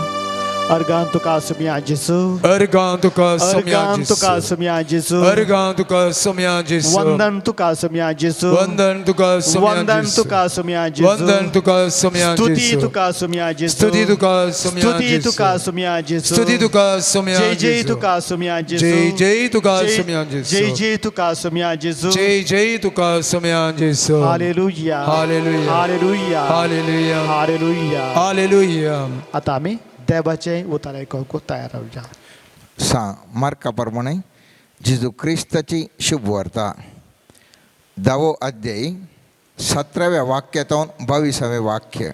Organ तुका सोम्या जेजू
अर्गां तुका सोम्या
अर्गान तुका
जेजू
सोम्या जेजू
अर्गां तुका सोम्या जेजू
वंदन तुका सोम्या जेजू
वंदन तुका सोम्या
वंदन
जेजू
तुका सोम्या जेजू
वंदन तुका सोम्या
स्तुती
जेजू
तुका सोम्या जेजू
स्तुती तुका सोम्या
स्तुती
जेजू
तुका सोम्या जेजू
स्तुती तुका सोम्या
जय जय
जेजू
तुका सोम्या जेजू
जय जय तुका सोम्या जेजू
जय जय तुका सोम्या जेजू
जय जय तुका सोम्या जेजू.
Hallelujah
hallelujah
hallelujah
hallelujah
hallelujah
hallelujah.
आता आमी देवाचें उतर आयकूंक तयार रावया.
सा मार्का प्रमाणे जेजू क्रिस्ताची शुभवार्ता 10वो अध्याय 17व्या वाक्यातून 22वें वाक्य.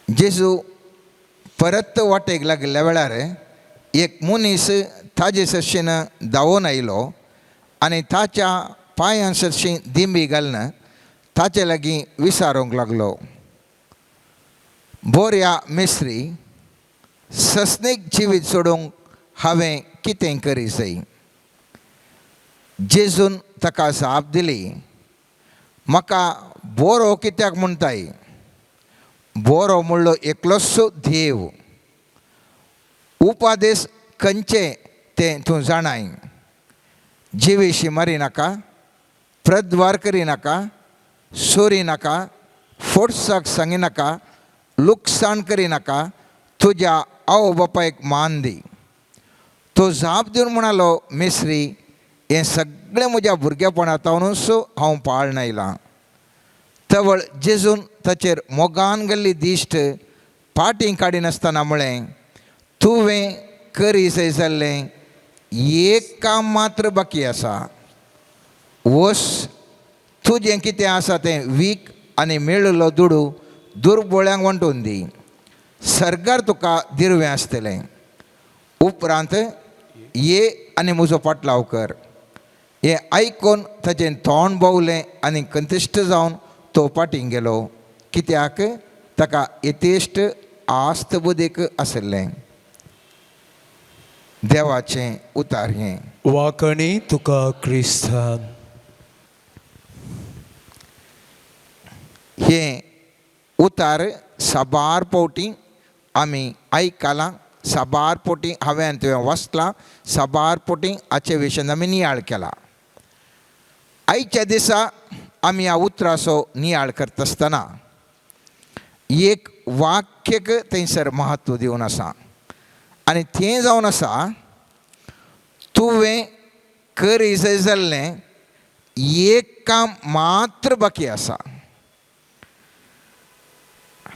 जेजू परत वाटेक लागिल्ल्या वेळार एक मनीस ताजे सरशीन धांवून आयलो आनी ताच्या पांयां सरशी दिंबी घालून ताचे लागीं विचारूंक लागलो, बोऱ्या मिस्त्री, ससनीक जिवीत सोडूंक हांवें कितें करी जाय? जेजून ताका जाप दिली, म्हाका बोरो कित्याक म्हणटाय? बोरो म्हणलो एकलोच देव. उपादेश खंयचे तें तूं जाणाय. जिवेशी मारी नाका, प्रद्वार करी नाका, चोरी नाका, फोर्साक सांगी नाका, लुकसाण करी नाका, तुज्या आवय बापायक मान दी. तो जाप दिवन म्हणालो, मिस्त्री, हें सगळें म्हज्या भुरगेपणांतूच हांव पाळन आयलां. तवळ जेजून ताचेर मोगान गेल्ली दिश्ट पाटी काडिनासतना म्हळें, तुवें करी जाय जाल्लें एक काम मात्र बाकी आसा. वस, तुजें कितें आसा तें वीक आनी मेळिल्लो दुडू दुर्बोळ्यांक वांटून दी. सर्गार तुका दिरवें आसतलें. उपरांत ये आनी म्हजो पाटलाव कर. हें आयकून ताचें तोंड बावलें आनी कंतिश्ट जावन तो पाटीं गेलो, कित्याक ताका यथेश्ट आस्त बुदीक आशिल्लें. देवाचें उतार हें.
वाकणी तुका क्रिस्तान.
हें उतार साबार फावटी आमी आयकलां, साबार फावटी हांवें आनी तुवें वाचलां, साबार फावटी हाचे विशयान आमी नियाळ केला. आयच्या दिसा आमी ह्या उतराचो नियाळ करता आसतना एक वाक्यक थंयसर म्हत्व दिवन आसा आनी तें जावन आसा, तुवें करी जाय जाल्लें एक काम मात्र बाकी आसा.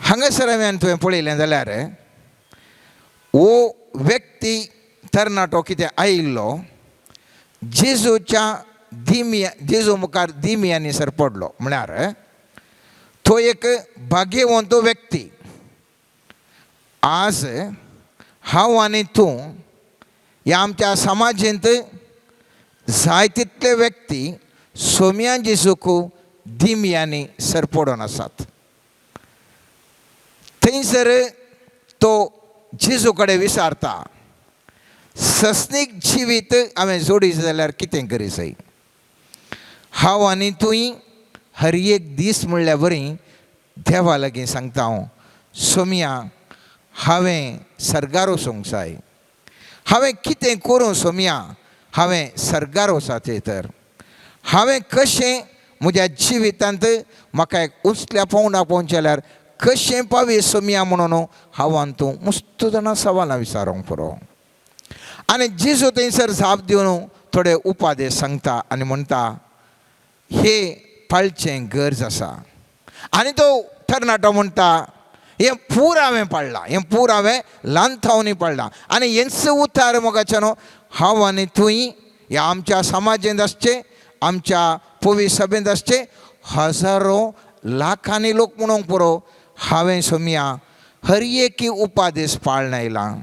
हांगासर हांवें तुवें पळयलें जाल्यार हो व्यक्ती तरणाटो कितें आयिल्लो जेजूच्या दिमया जेजू मुखार दिमयांनी सरपडलो म्हळ्यार तो एक भाग्यवंत व्यक्ती. आज हांव आनी तूं ह्या आमच्या समाजेंत जाय तितले व्यक्ती सोम्या जेजूक दिमयांनी सरपडून आसात. थंयसर तो जेजू कडेन विचारता सस्नीक जिवीत हांवें जोडीच जाल्यार कितें करी जाय. हांव आनी तूंय हर एक दीस म्हणल्या वरी देवा लागीं सांगता हांव सोम्या हांवें सर्गार वचूंक जाय, हांवें कितें करूं सोम्या हांवें सर्गार वचाचें, तर हांवें कशें म्हज्या जिवितांत म्हाका एक उंचल्या पावंडा पावचें जाल्यार कशें पावये सोम्या म्हणून हांव आनी तूं मस्त जाणां सवालां विचारूंक पुरो. आनी जेजू थंयसर जाप दिवन थोडे उपादेश सांगता आनी म्हणटा हे पाळचें गरज आसा. आनी तो तरणाटो म्हणटा हें पूर हांवें पाळ्ळां, हें पूर हांवें ल्हान थावनी पाळ्ळां. आनी हेंच उतार मोगाचें न्हू हांव आनी तूंय ह्या आमच्या समाजेंत आसचें, आमच्या पवी सभेंत आसचें हजारो लाखांनी लोक म्हणूंक पुरो हांवें सोम्या हर एकी उपादेश पाळण आयलां,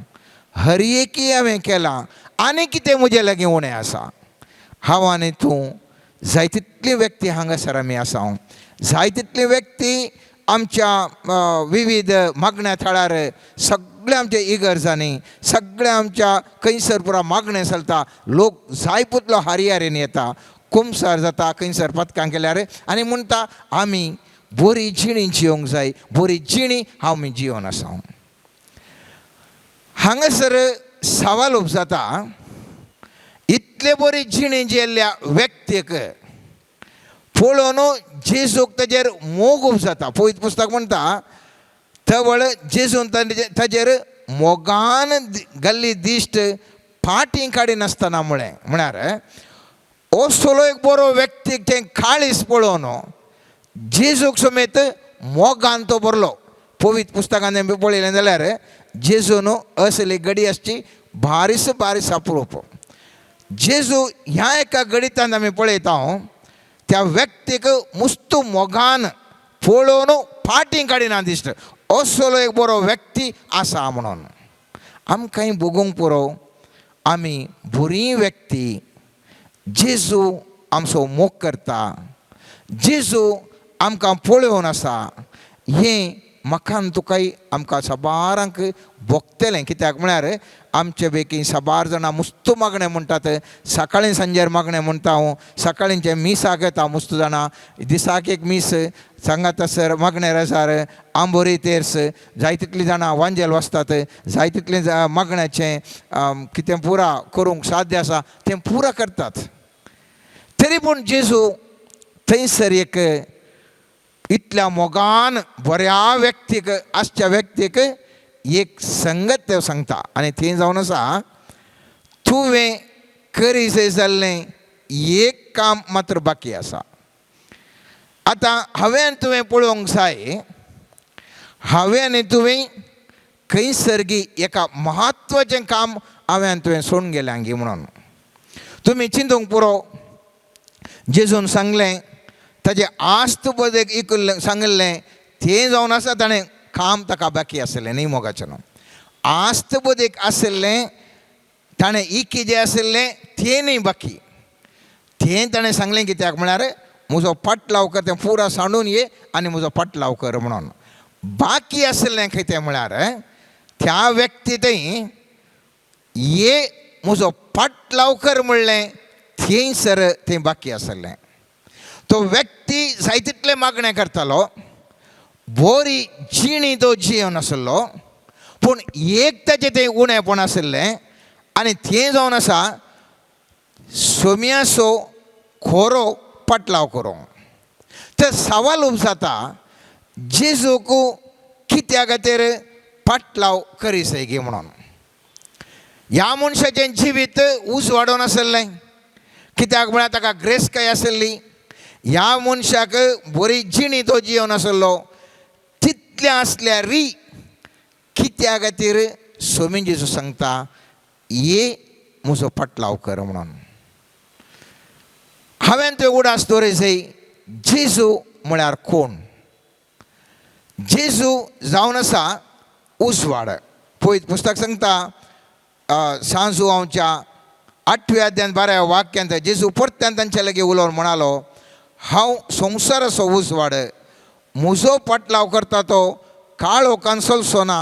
हर एकी हांवें केलां आनी कितें म्हजें लागीं उणें आसा. हांव आनी तूं जाय तितली व्यक्ती हांगासर आमी आसा, जाय तितली व्यक्ती आमच्या विविध मागण्या थळार सगळ्या आमच्या इगर्जांनी सगळ्या आमच्या खंयसर पुरा मागणें चलता, लोक जाय पुतलो हारी येता, कुमसार जाता खंयसर पदकां केल्यार आनी म्हणटा आमी बरी जिणी जिवंक जाय, बरी जिणी आमी जिवन आसा. हांगासर सवाल उपजाता इतले बरी जिणी जियेल्ल्या व्यक्तीक पळोवन जेजूक ताजेर मोग उपजाता. पवित्र पुस्तक म्हणटा तवळ जेजून ताजेर मोगान गल्ली दिश्ट फाटीं काडिनासतना म्हळें. म्हळ्यार असलो एक बरो व्यक्तीक तें काळीस पळोवन जेजूक समेत मोगान तो भरलो. पवित्र पुस्तकान पळयलें जाल्यार जेजून असली घडी आसची बारीस बारीस अप्रूप. जेजू ह्या एका गणितान आमी पळयता त्या व्यक्तीक मुस्तू मोगान पळोवन फाटीं काडिना दिश्ट असलो एक बरो व्यक्ती आसा म्हणून आमकांय भोगूंक पुरो. आमी बरी व्यक्ती, जेजू आमचो मोग करता, जेजू आमकां पळोवन आसा हें म्हाका आनी तुकाय आमकां साबारांक भोगतलें. कित्याक म्हळ्यार आमचे पैकी साबार जाणां मुस्तू मागणें म्हणटात, सकाळीं सांजेर मागणें म्हणटा हांव, सकाळींचें मिसाक येता मुस्तू जाणां, दिसाक एक मीस सांगात सर मागणें रजार आंबोरी तेर्स जाय तितलीं जाणां वांजेल वाचतात, जाय तितलीं मागण्याचें कितें पुरा करूंक साध्य आसा तें पुरा करतात. तरी पूण जेजू थंयसर एक इतल्या मोगान बऱ्या व्यक्तीक आसच्या व्यक्तीक एक संगत तें सांगता आनी थंय जावन आसा तुवें करी जाल्लें एक काम मात्र बाकी आसा. आतां हांवें आनी तुवें पळोवंक जाय, हांवें आनी तुवें खंयसर गी एका म्हत्वाचें काम हांवें आनी तुवें सोडून गेलें गी म्हणून तुमी चिंतूंक पुरो. जेजून सांगलें ताजें आस्त बदेक इकल्लें सांगिल्लें तें जावन आसा ताणें काम ताका बाकी आशिल्लें न्ही मोगाचें न्हू. आस्त बदेक आशिल्लें ताणें इकी जें आशिल्लें तें न्ही बाकी, तें ताणें सांगलें कित्याक म्हळ्यार म्हजो पाटलाव कर तें पुरा सांडून ये आनी म्हजो पाटलाव कर म्हणून. बाकी आशिल्लें कितें म्हळ्यार त्या व्यक्ती थंय ये म्हजो पाटलाव कर म्हणलें थंयसर तें बाकी आशिल्लें. तो व्यक्ती जाय तितलें मागणें करतालो, बरी जिणी तो जिवन आशिल्लो, पूण एक ताचें तें उणेपण आशिल्लें आनी तें जावन आसा सोम्याचो खोरो पाटलाव करूंक. तर सवाल उपजाता जेजूक कित्या खातीर पाटलाव करी गी म्हणून. ह्या मनशाचें जिवीत उजवाडून आशिल्लें, कित्याक म्हळ्यार ताका ग्रेसकाय आशिल्ली, ह्या मनशाक बरी जिणी तो जिवन आशिल्लो. इतलें आसल्यार कित्या खातीर सोमी जेजू सांगता ये म्हजो फाटलाव कर म्हणून. हांवें तुवें उडास दवरी जाय जेजू म्हळ्यार कोण. जेजू जावन आसा उजवाड. पळय पुस्तक सांगता सांजू आमच्या 8व्या अध्यान 12व्या वाक्यांत जेजू परत्यान तांच्या लागीं उलोवन म्हणालो, हांव संवसाराचो उजवाड, म्हजो पाटलाव करता तो काळोखान चलचो ना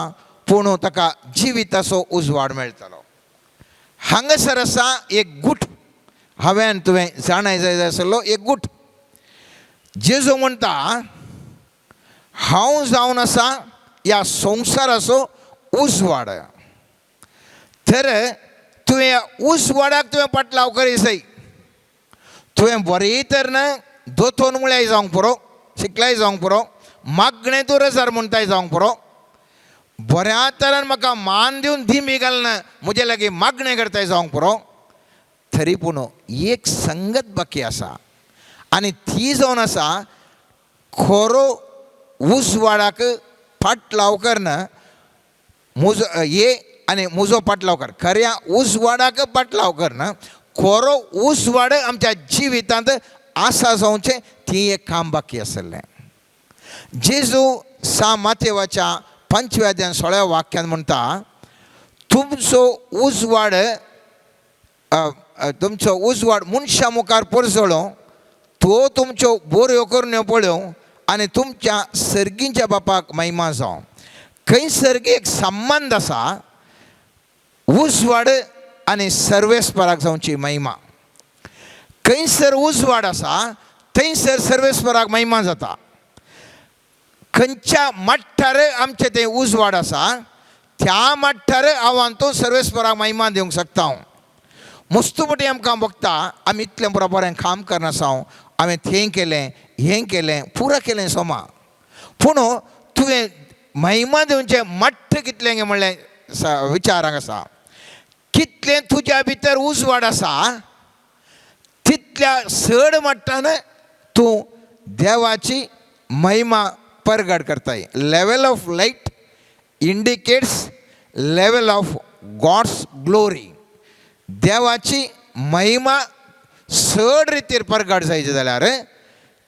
पूण ताका जिविताचो उजवाड मेळटलो. हांगासर आसा एक गूट, हांवें तुवें जाणाय जाय आसलो एक गूट. जेजू म्हणटा हांव जावन आसा ह्या संवसाराचो उजवाड, तर तुवें ह्या उजवाडाक तुवें पाटलाव करी जाय. तुवें बरें तर ना दोतोन म्हळ्यार जावंक पुरो, शिकलाय जावंक पुरो, मागणें तूं रजार म्हणटाय जावंक पुरो, बऱ्या तरान म्हाका मान दिवन दिमी घालना म्हजे लागीं मागणें करताय जावंक पुरो, तरी पूण एक संगत बाकी आसा आनी ती जावन आसा खरो उजवाडाक फाटलाव करना म्हजो ये आनी म्हजो पाटलाव कर, खऱ्या उजवाडाक पाटलाव करना, खरो उजवाड आमच्या जिवितांत आसा जावचें ती एक काम बाकी आसलें. जेजू सा मातेवाच्या 5व्या अध्यान 16व्या वाक्यान म्हणटा, तुमचो उजवाड तुमचो उजवाड मनशां मुखार परजळो, तो तुमच्यो बऱ्यो करण्यो पळोवं आनी तुमच्या सर्गींच्या बापाक महिमा जावं. खंय सर्गी एक संबंद आसा उजवाड आनी सर्वेस्पराक जावची महिमा. खंयसर उजवाड आसा थंयसर सर्वेस्पराक महिमा जाता. खंयच्या मट्टार आमचें तें उजवाड आसा त्या मट्टार हांव तो सर्वेस्पराक महिमा दिवंक शकता. हांव मुस्तुपटी आमकां बघता आमी इतलें बरें बरें काम करनासा, हांवें थें केलें हें केलें पुरा केलें सोमा, पूण तुवें महिमा दिवचें मट्ट कितलें म्हणलें विचारांक आसा. कितलें तुज्या भितर उजवाड आसा तितल्या चड मट्टान तूं देवाची महिमा परगट करताय. Level of light indicates level of God's glory. देवाची महिमा चड रितीर परगट जायची जाल्यार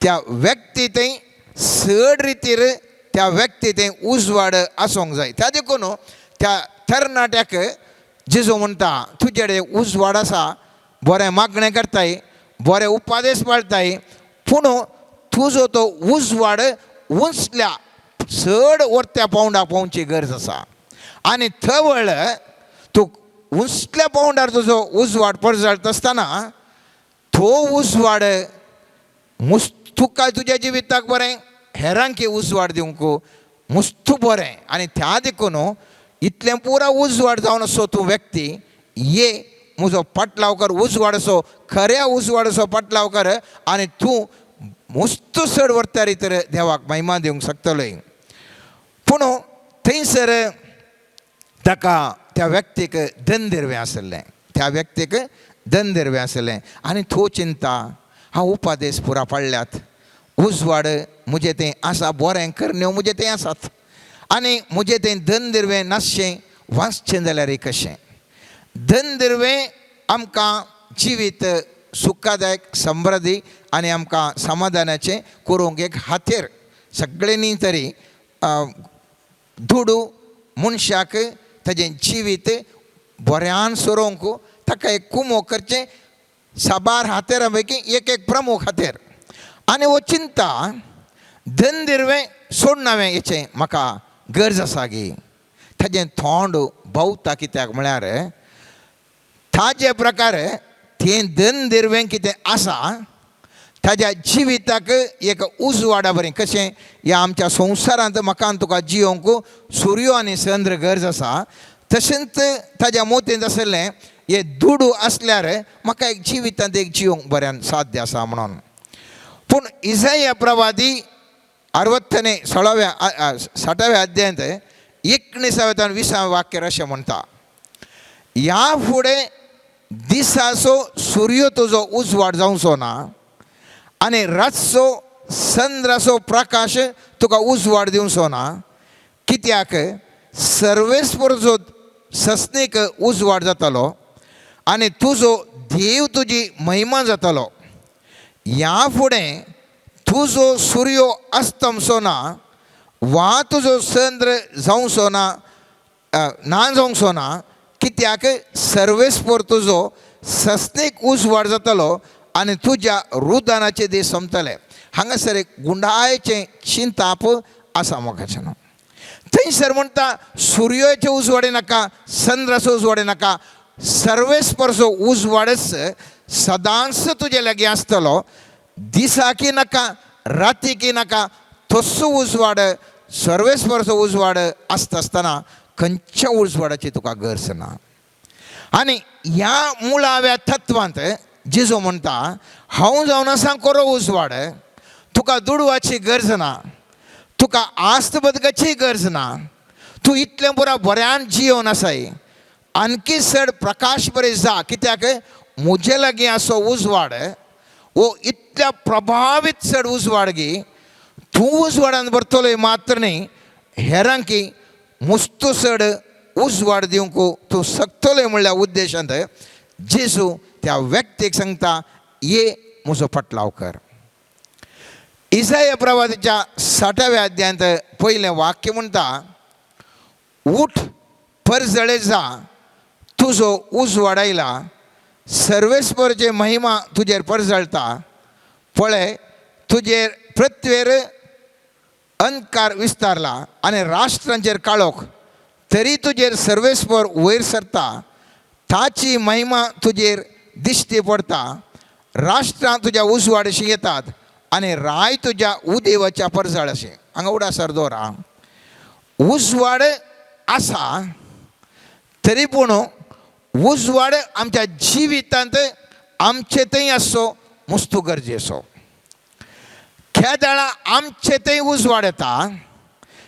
त्या व्यक्ती थंय चड रितीर त्या व्यक्ती थंय उजवाड आसूंक जाय. त्या देखून त्या तरणाट्याक जेजू म्हणटा तुजे कडेन उजवाड आसा, बरें मागणें करताय, बरें उपादेश पाळटाय, पूण तुजो तो उजवाड उंचल्या चड वरत्या पावंडाक पावची गरज आसा. आनी थवळ तूं उंचल्या पावंडार तुजो उजवाड परजळटा आसतना तो उजवाड तुका तुज्या जिविताक बरें, हेरांक उजवाड दिवंक मुस्तू बरें. आनी त्या देखून इतलें पुरा उजवाड जावन असो तूं व्यक्ती ये म्हजो पाटलाव कर, उजवाड असो खऱ्या उजवाड असो पाटलाव कर आनी तूं मुस्तू चड व्हरता तर देवाक महिमा दिवंक शकतलोय. पूण थंयसर ताका त्या व्यक्तीक धनदिरवें आसलें, त्या व्यक्तीक धनदिरवें आसलें आनी तो चिंता हांव उपादेश पुरा पाळ्ळ्यात, उजवाड म्हजें तें आसा, बरें करण्यो म्हजें तें आसात आनी म्हजें तें धनदिरवें नासचें वाचचें जाल्यार कशें. धनदिरवें आमकां जिवीत सुखादायक समृद्धी आनी आमकां समाधानाचें करूंक एक हातेर. सगळ्यांनी तरी दुडू मनशाक ताजें जिवीत बऱ्यान सरोवंक ताका एक कुमो करचें साबार हातेरां पैकी एक एक प्रमुख हातेर. आनी हो चिंता धनदिरवें सोडनावें हेचें म्हाका गरज आसा गी. ताजें तोंड भोंवता कित्याक म्हळ्यार ताजे प्रकार तें धनदिरवें कितें आसा ताज्या जिविताक एक उजवाडा बरें. कशें ह्या आमच्या संवसारांत म्हाका तुका जियोंक सुर्यो आनी चंद्र गरज आसा, तशेंच ताज्या मोतींत आसलें हे दुडू आसल्यार म्हाका एक जिवितांत एक जियोंक बऱ्यान साध्य आसा म्हणून. पूण इजाया प्रवादी 60 60व्या अध्यायांत 19व्या आनी 20व्या वाक्यार अशें म्हणटा, ह्या फुडें दिसाचो सुर्यो तुजो उजवाड जावचो ना आनी रातचो चंद्राचो प्रकाश तुका उजवाड दिवचो ना. कित्याक सर्वेस्परचो सस्नीक उजवाड जातालो आनी तुजो देव तुजी महिमा जातालो. ह्या फुडें तुजो सुर्यो अस्तमचो ना वा तुजो चंद्र जावचो ना ना जावचो ना, कित्याक सर्वेस्पर तुजो सस्नीक उजवाड जातालो आनी तुज्या रुदानाचे दीस सोंपतले. हांगासर एक गुंडायचें चिंताप आसा मोगाचें. थंयसर म्हणटा सुर्याचे उजवाडे नाका, चंद्राचो उजवाडे नाका, सर्वेस्परचो उजवाडच सदांच तुजे लागीं आसतलो. दिसाकी नाका, रातीकी नाका, तसो उजवाड सर्वेस्परचो उजवाड आसता आसतना खंयच्या उजवाडाची तुका गरज ना. आनी ह्या मुळाव्या तत्वांत जेजू म्हणटा हांव जावन आसा कोरो उजवाड, तुका दुडवाची गरज ना, तुका आस्त बदकाची गरज ना, तूं इतलें पुरा बऱ्यान जियोन आसाय, आणखी चड प्रकाश बरें जा, कित्याक म्हजे लागीं आसो उजवाड वो इतल्या प्रभावीत चड उजवाड गी तूं उजवाडान भरतलोय मात्र न्ही, हेरांकी मुस्तू चड उजवाड दिवंक तूं शकतलोय म्हणल्या उद्देशांत जेजू त्या व्यक्तीक सांगता ये म्हजो फाटलाव कर. इसाया प्रवादाच्या 60व्या अध्यायांत पयलें वाक्य म्हणटा उठ परजळे जा, तुजो उजवाड आयला, सर्वेस्परचे महिमा तुजेर परजळता, पळय तुजेर पृथ्वेर अंधकार विस्तारला आनी राष्ट्रांचेर काळोख, तरी तुजेर सर्वेस्पर वयर सरता, ताची महिमा तुजेर दिश्टी पडता, राष्ट्रां तुज्या उजवाडशी येतात आनी राय तुज्या उदेवाच्या परजळाशी. हांगा उडासर दवरा, उजवाड आसा तरी पूण उजवाड आमच्या जिवितांत आमचे थंय आसचो मुस्तू गरजेचो. खेदाळा आमचे थंय उजवाड येता,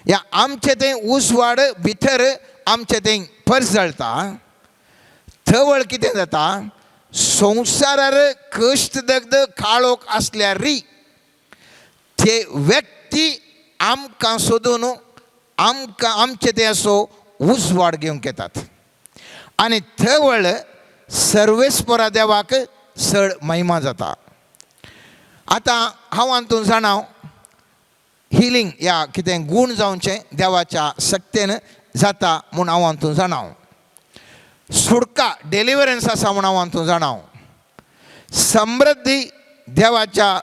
या आमचे थंय उजवाड भितर आमचे थंय परजळता, थवळ कितें जाता संवसारार कश्ट दग्ध काळोख आसल्यार री ते व्यक्ती आमकां सोदून आमकां आमचे ते असो उजवाड घेवंक येतात आनी थवळ सर्वेस्परा देवाक चड महिमा जाता. आतां हांव हातूंत जाणा हिलींग या कितें गूण जावचें देवाच्या शक्तेन जाता म्हूण हांव हातूंत जाणा, सुटका डिलिवरन्स आसा म्हूण हांव हातूंत जाणा, समृद्धी देवाच्या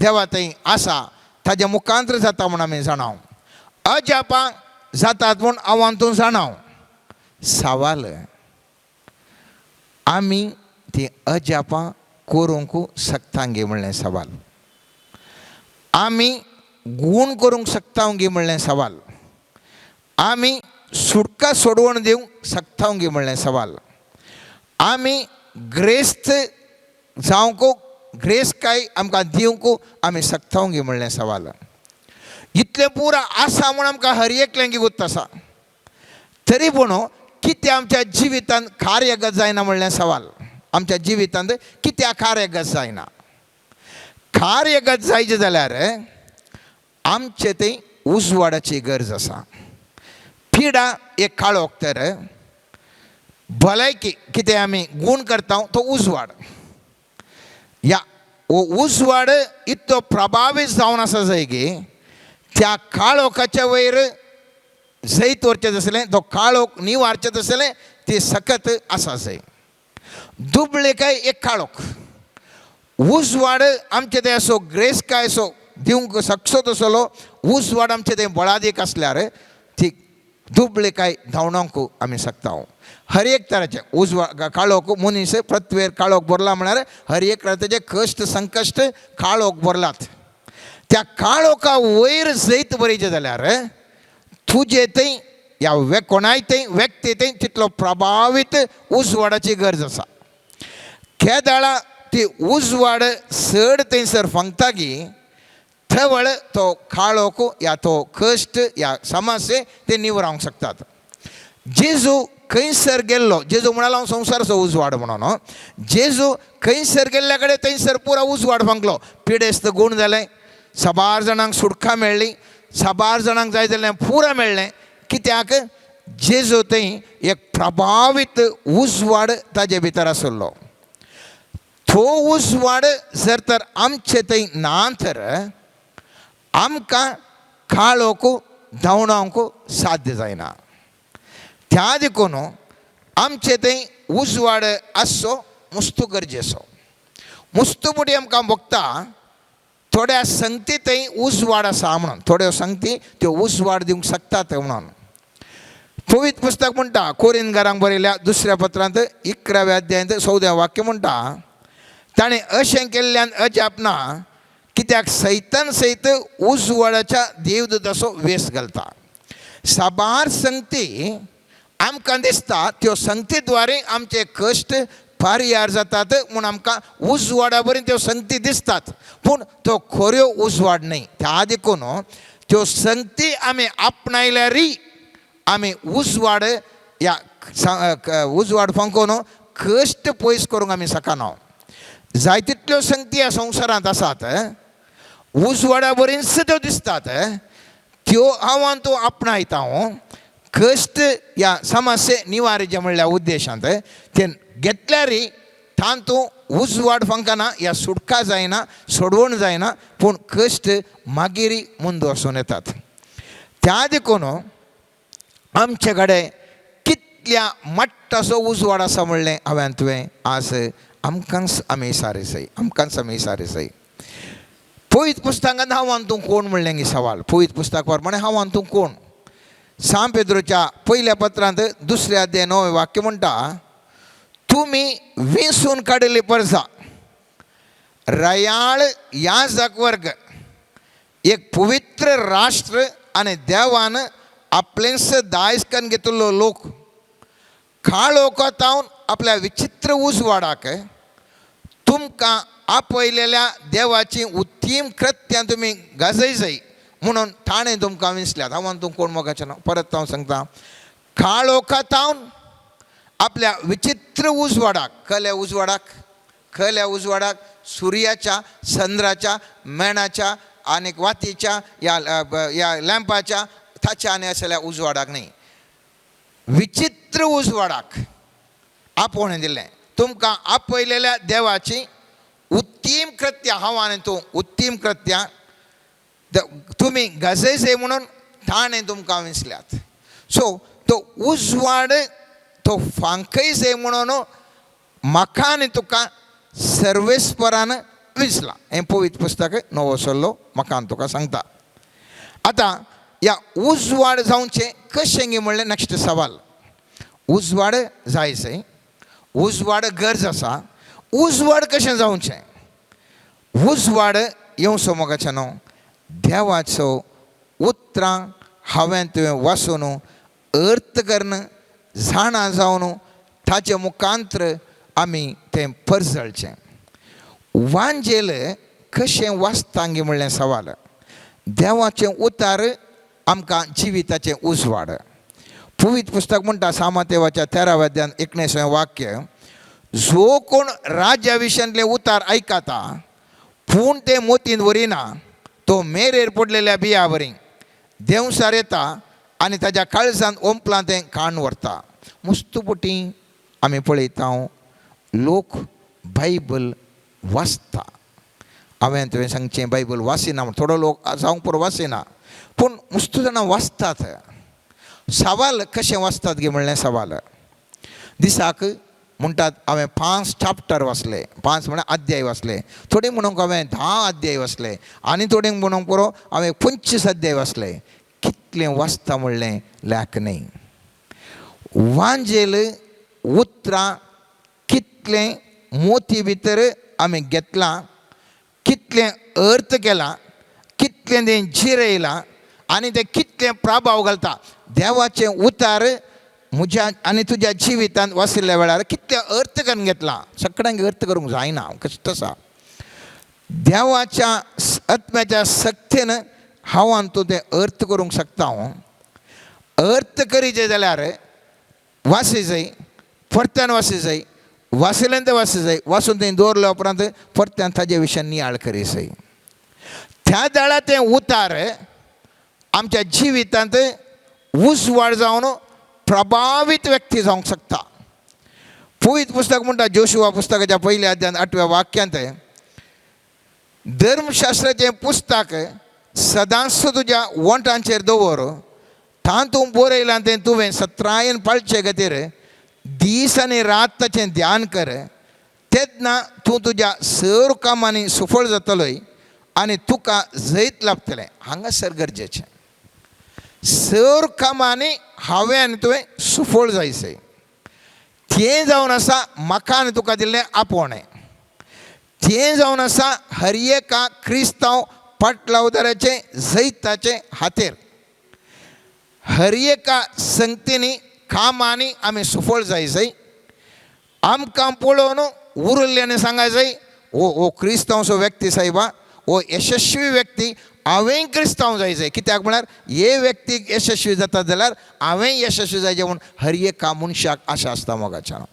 देवा थंय आसा ताज्या मुखांतर जाता म्हूण आमी जाणा, अजापां जातात म्हूण हांव हातूंत जाणा. सवाल आमी ती अजापां करूंक शकता गे म्हणलें सवाल, आमी गूण करूंक शकता गे म्हणलें सवाल, आमी सुटका सोडवण दिवंक शकता गे म्हणलें सवाल, आमी ग्रेस्त जावंक ग्रेस काय आमकां दिवंक आमी शकता गे म्हणलें सवाल. इतलें पुरा आसा म्हूण आमकां हर एकल्यांक गुत्त आसा, तरी पूण कितें आमच्या जिवितांत कार्यगत जायना म्हणलें सवाल. आमच्या जिवितांत कित्याक कार्यगत जायना? कार्यगत जायचें जाल्यार आमचे थंय उजवाडाची गरज आसा. पिडा एक काळोख तर भलायकी कितें आमी गूण करता तो उजवाड, ह्या हो उजवाड इतलो प्रभावीत जावन आसा जाय की त्या काळोखाच्या वयर जैत व्हरचें आसलें, तो काळोख निवारचें आसलें, ती सकत आसा जाय. दुबळे काय एक काळोख, उजवाड आमचे ते असो ग्रेस काय असो दिवंक शकसो तसलो उजवाड आमचे ते बळादीक आसल्यार ती दुबळे काय धांवणांक आमी शकता. हर एक तराचे उजवाड काळोख मनीस पृथ्वेर काळोख भरला म्हळ्यार हर एक तराचे कश्ट संकश्ट काळोख भरलात. त्या काळोखा वयर जैत बरयचें जाल्यार तुजे थंय ह्या कोणाय थंय व्यक्ती थंय तितलो प्रभावीत उजवाडाची गरज आसा. केदाळा ती उजवाड चड थंयसर फांगता की थवळ तो काळोख या तो कश्ट या समस्ये ते निवरावंक शकतात. जेजू खंयसर गेल्लो, जेजू म्हणालो हांव संवसाराचो उजवाड म्हणून, जेजू खंयसर गेल्ल्या कडेन थंयसर पुरा उजवाड फांकलो. पिडेस्त गूण जालें, साबार जाणांक सुटका मेळ्ळी, साबार जाणांक जाय जाल्यार पुरा मेळ्ळें. कित्याक जेजू थंय एक प्रभावीत उजवाड ताजे भितर आसलो. तो उजवाड जर तर आमचे थंय ना तर आमकां काळोख धांवडावंक साध्य जायना. त्या देखून आमचे थंय उजवाड आसचो मुस्तू गरजेचो. मुस्तू पुटी आमकां भोगता थोड्या संगती थंय उजवाड आसा म्हणून, थोड्यो संगती त्यो उजवाड दिवंक शकतात म्हणून. पवित्र पुस्तक म्हणटा कोरिनगारांक बरयल्या दुसऱ्या पत्रांत 11व्या अध्यायांत 14व्या वाक्य म्हणटा, ताणें अशें केल्ल्यान अजाप ना, कित्याक सैतान सयत उजवाडाच्या देवदूताचो वेस घालता. साबार संगती आमकां दिसता त्यो संगती द्वारे आमचे कश्ट पारयार जातात म्हूण आमकां उजवाडा बरी त्यो संगती दिसतात, पूण तो खऱ्यो उजवाड न्हय. त्या देखून त्यो संगती आमी आपणायल्यारी आमी उजवाड ह्या उजवाड फांकोवन कश्ट पयस करूंक आमी शकना. जाय तितल्यो संगती ह्या संवसारांत आसात, उजवाडा बरीच त्यो दिसतात, त्यो हांव आनी तूं आपणायता. हांव कश्ट ह्या समस्ये निवारीचे म्हणल्या उद्देशांत ते घेतल्यारी तांतू उजवाड फांकना, ह्या सुटका जायना, सोडवण जायना, पूण कश्ट मागीर मुंद वचून येतात. त्या देखून आमचे कडेन कितल्या मट्टाचो उजवाड आसा म्हणलें हांवें तुवें आज आमकांच आमी सारे सय, आमकांच आमी सारे सय. पवित्र पुस्तकांत हांव आनी तूं कोण म्हणलें गी सवाल. पवित्र पुस्तक प्रमाणे हांव आनी तूं कोण. सांत पेद्रोच्या पयल्या पत्रांत 2 अध्याय 9 वाक्य म्हणटा, तुमी विंचून काडिल्ली परजा, रयाळ याजक वर्ग, एक पवित्र राष्ट्र आनी देवान आपलेंच दायज करून घेतिल्लो लोक, काळोखांत आपल्या विचित्र उजवाडाक तुमकां आपयलेल्या देवाची उत्तीम कृत्यां तुमी गाजय जाय म्हणून ताणें तुमकां विंचल्यात. हांव आनी तूं कोण मोगाचें ना. परत हांव सांगता, काळोखांत आपल्या विचित्र उजवाडाक, कल्या उजवाडाक, खल्या उजवाडाक, सुर्याच्या, चंद्राच्या, मेणाच्या आनी वातीच्या ह्या लॅम्पाच्या ताच्या आनी असल्या उजवाडाक न्ही, विचित्र उजवाडाक आपोवणें दिलें. तुमकां आपयलेल्या देवाची उत्तीम कृत्या, हांव आनी तूं उत्तीम कृत्या तुमी गाजयसे म्हणून ताणें तुमकां विंचल्यात. सो तो उजवाड तो फांकयसे म्हणून म्हाका आनी तुका सर्वेस्परान विंचला. हें पवित्र पुस्तक नवो सल्लो म्हाका आनी तुका सांगता. आतां ह्या उजवाड जावचें कशें गी म्हणलें नेक्स्ट सवाल. उजवाड जायचे, उजवाड गरज आसा, उजवाड कशें जावचें? उजवाड येवचो मोगाचें न्हू, देवाचो उतरां हांवें तुवें वाचून अर्थ करून जाणा जावन ताचे मुखांत्र आमी तें परजळचें. वांजेल कशें वाचतांगी म्हणलें सवाल. देवाचें उतार आमकां जिविताचें उजवाड. पवित्र पुस्तक म्हणटा सामातेवाच्या 13व्या अध्यायान 19वें वाक्य, जो कोण राज्या विशयांतले उतार आयकता पूण ते मोतीन व्हरिना तो मेरेर पडलेल्या बिया वरी देंवसार येता आनी ताज्या काळजान ओंपलां तें काण व्हरता. मुस्तू पटी आमी पळयता लोक बायबल वाचता. हांवें तुवें सांगचें बायबल वाचिना म्हण, थोडो लोक जावंक पुरो वाचिना, पूण मुस्तू जाणां वाचतात. सवाल कशें वाचतात गे म्हणलें सवाल. दिसाक म्हणटात हांवें 5 चॅप्टर वाचले, 5 म्हळ्यार अध्याय वाचले, थोडी म्हणूंक हांवें 10 अध्याय वाचले, आनी थोडी म्हणूंक पुरो हांवें 25 अध्याय वाचले. कितलें वाचता म्हणलें लेख न्हय. वांजेल उतरां कितलें मोती भितर आमी घेतलां, कितलें अर्थ केलां, कितलें तें जिरयलां आनी तें कितलें प्रभाव घालता. देवाचें उतार म्हज्या आनी तुज्या जिवितांत वाचिल्ल्या वेळार कितलें अर्थ करून घेतलां. सगळ्यांक अर्थ करूंक जायना, कश्ट आसा. देवाच्या आत्म्याच्या शक्तीन हांव आनी तूं तें अर्थ करूंक शकता. हांव अर्थ करीचे जाल्यार वासी जाय, परत्यान वासी जाय, वाचिल्यान तें वासी जाय, वाचून तें दवरल्या उपरांत परत्यान ताजे विशयान नियाळ करी जाय. त्या दाळा तें उतार आमच्या जिवितांत उजवाड जावन प्रभावीत व्यक्ती जावंक शकता. पवित्र पुस्तक म्हणटा जोशुआ पुस्तकाच्या पयल्या अध्यायांत 8व्या वाक्यांत, धर्मशास्त्राचें पुस्तक सदांच तुज्या वोंटांचेर दवर, तातूंत बरयलां तें तुवें सत्रायेन पाळचे खातीर दीस आनी रात ताचें ध्यान कर, तेन्ना तूं तुज्या सर कामांनी सुफळ जातलोय आनी तुका जैत लाभतलें. हांगासर गरजेचें सर कामांनी हांवें आनी तुवें सुफळ जायचें, तें जावन आसा म्हाका आनी तुका दिल्लें आपोवणें, तें जावन आसा हर एका क्रिस्तांव पाटलावदाराचें जैताचें हातेर. हर एका संगतींनी कामांनी आमी सुफळ जाय जाय. आमकां पळोवन उरिल्ल्यांनी सांगा जाय, ओ ओ क्रिस्तांवचो व्यक्ती सायबा, हो यशस्वी व्यक्ती, हांवें क्रिस्तांव जाय जाय. कित्याक म्हळ्यार हे व्यक्तीक यशस्वी जाता जाल्यार हांवें यशस्वी जायचें म्हूण हर एका मनशाक आशा आसता मोगाच्यान.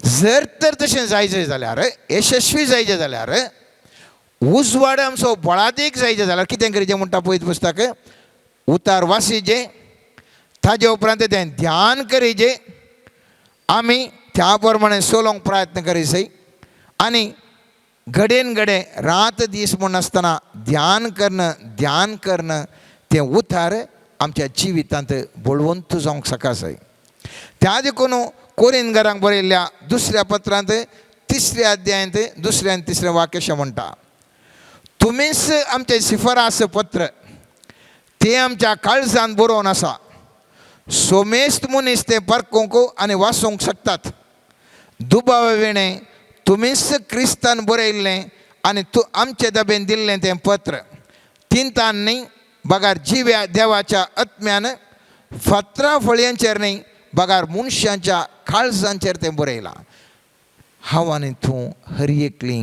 जर तर तशें जायचें जाल्यार, यशस्वी जायचें जाल्यार, उजवाड आमचो बळादीक जायचें जाल्यार कितें करचें म्हणटा पळयत पुस्तक उतार वासीचें, ताजे उपरांत तें ध्यान करीचें, आमी त्या प्रमाणे चलोवंक प्रयत्न करीसय आनी घडेन घडे रात दीस म्हूण आसतना ध्यान करणं ध्यान करणं तें उतार आमच्या जिवितांत बळवंत जावंक सकासय. त्या देखून कोरिंदगरांक बरयल्ल्या दुसऱ्या पत्रांत 3ऱ्या अध्यायांत 2ऱ्या आनी 3ऱ्या वाक्य अशें म्हणटा, तुमीच आमचें शिफारस पत्र तें आमच्या काळजान बरोवन आसा, सोमेस्त मनीस तें पारखूंक आनी वाचूंक शकतात. दुबावा विणें तुमीच क्रिस्तान बरयल्लें आनी तूं आमचे दबेन दिल्लें तें पत्र तिंतान न्ही बगार जिव्या देवाच्या आत्म्यान फातरा फळयांचेर न्ही बगार मनशांच्या काळजांचेर तें बरयलां. हांव आनी तूं हर एकली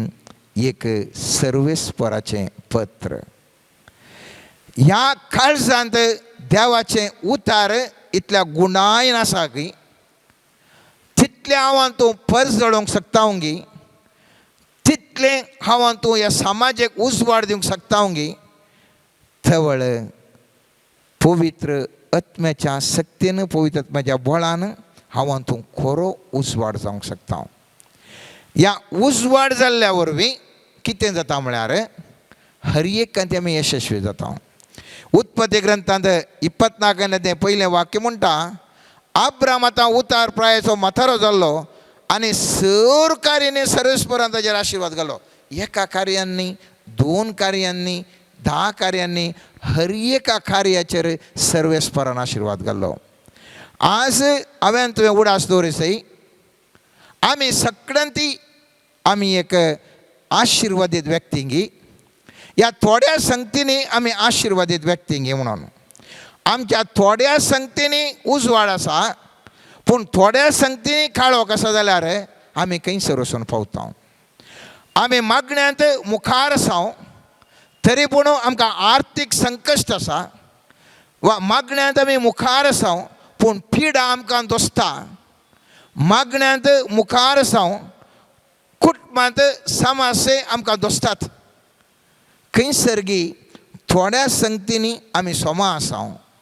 एक सर्वेस्पराचें पत्र. ह्या काळजांत देवाचें उतार इतल्या गुणायन आसा की तितलें हांव तूं परजळोवंक शकता गी, तितलें हांव तूं ह्या समाजेक उजवाड दिवंक शकता गी. तवळ पवित्र आत्म्याच्या शक्तीन पवित्र आत्म्याच्या बळान हांव तूं खरो उजवाड जावंक शकता. ह्या उजवाड जाल्ल्या वरवीं कितें जाता म्हळ्यार हर एकांत आमी यशस्वी जाता. उत्पत्ती ग्रंथांत 24 तें पयलें वाक्य म्हणटा, आब्राम आतां उतार प्रायेचो म्हातारो जाल्लो आनी सर कार्यांनी सर्वेस्परान ताजेर आशिर्वाद घालो. एका कार्यांनी, 2 कार्यांनी, 10 कार्यांनी, हर एका कार्याचेर सर्वेस्परान आशिर्वाद घालो. आज हांवें तुवें उडास दवरिसय आमी सगळ्यांती आमी एक आशिर्वादीत व्यक्तींगी, ह्या थोड्या संगतींनी आमी आशिर्वादीत व्यक्तींगी म्हणून आमच्या थोड्या संगतींनी उजवाड आसा, पूण थोड्या संगतींनी काळोख आसा जाल्यार आमी खंयसर वचून पावता. आमी मागण्यांत मुखार आसा तरी पूण आमकां आर्थीक संकश्ट आसा, वा मागण्यांत आमी मुखार आसा पूण पिडा आमकां दोसता. मागण्यांत मुखार आसा, कुटुंबांत समासे आमकां दोसतात. खंयसर गी थोड्या संगतींनी आमी सोमा आसा,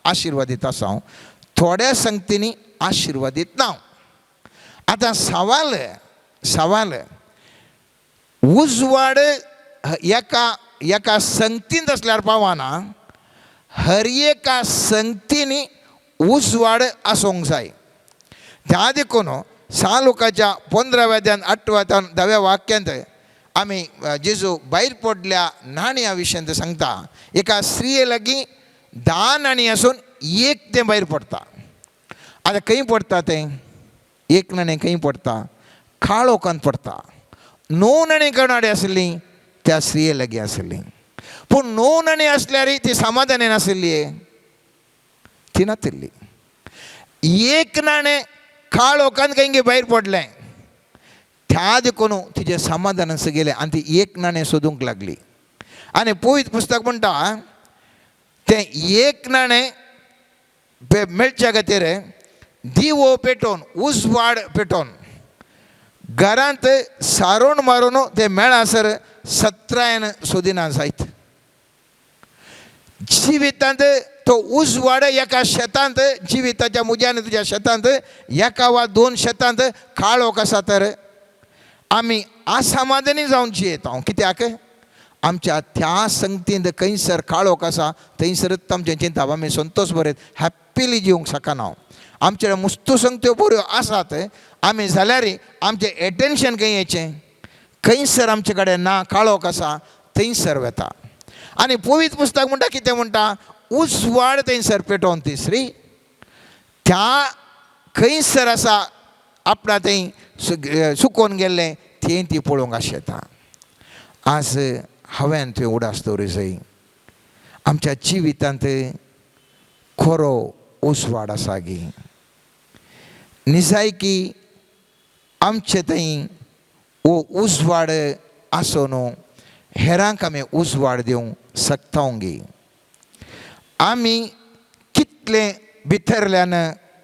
आशिर्वादीत आसा, थोड्या संगतींनी आशिर्वादीत ना. आतां सवाल सवाल उजवाड एका एका संगतींत आसल्यार पावना, हर एका संगतींनी उजवाड आसूंक जाय. त्या देखून सालुकाच्या 15व्या ध्यान 8व्या 10व्या वाक्यांत आमी जेजू भायर पडल्या नाणया विशयांत सांगता, एका स्त्रिये लागीं 10 नाणी आसून एक तें भायर पडटा. आतां खंय पडटा तें? एक नाणें खंय पडटा? काळोखांत पडटा. 9 नाणीं कणाडी आशिल्लीं त्या स्त्रिये लागीं आशिल्लीं, पूण 9 नाणीं आसल्यार ती समाधानी नाशिल्ली, ती नातिल्ली. एक नाणें काळोखांत खंय भायर पडलें, त्या देखून तिजें समाधान गेलें आनी ती एक नाणें सोदूंक लागली. आनी पवित्र पुस्तक म्हणटा तें एक नाणें मेळच्या खातीर दिवो पेटोवन उजवाड पेटोवन घरांत सारोण मारून तें मेळासर सत्रायन सोदिना जायत. जिवितांत तो उजवाड एका शेतांत जिविताच्या म्हज्या आनी तुज्या शेतांत एका वा दोन शेतांत काळोख आसा तर आमी आसामाधानी जावन जियेता. कित्याक आमच्या त्या संगतींत खंयसर काळोख आसा थंयसरच आमचें चिंताप. आमी संतोश बरें हॅप्पिली जिवंक शकना. आमचे मुस्तू संगत्यो बऱ्यो आसात आमी जाल्यार आमचें एटेन्शन खंय येचें, खंयसर आमचे कडेन ना काळोख आसा थंयसर वता. आनी पवित्र पुस्तक म्हणटा कितें म्हणटा, उजवाड थंयसर पेटोवन तिसरी त्या खंयसर आसा आपणा थंय सुकोवन गेल्लें थंय ती पळोवंक आशेता. आज हांवें तुवें उडास दवरी जाय आमच्या जिवितांत खरो उजवाड आसा गी. निजायकी आमचे थंय हो उजवाड आसो न्हू हेरांक आमी उजवाड दिवंक शकता गी. आमी कितले भितरल्यान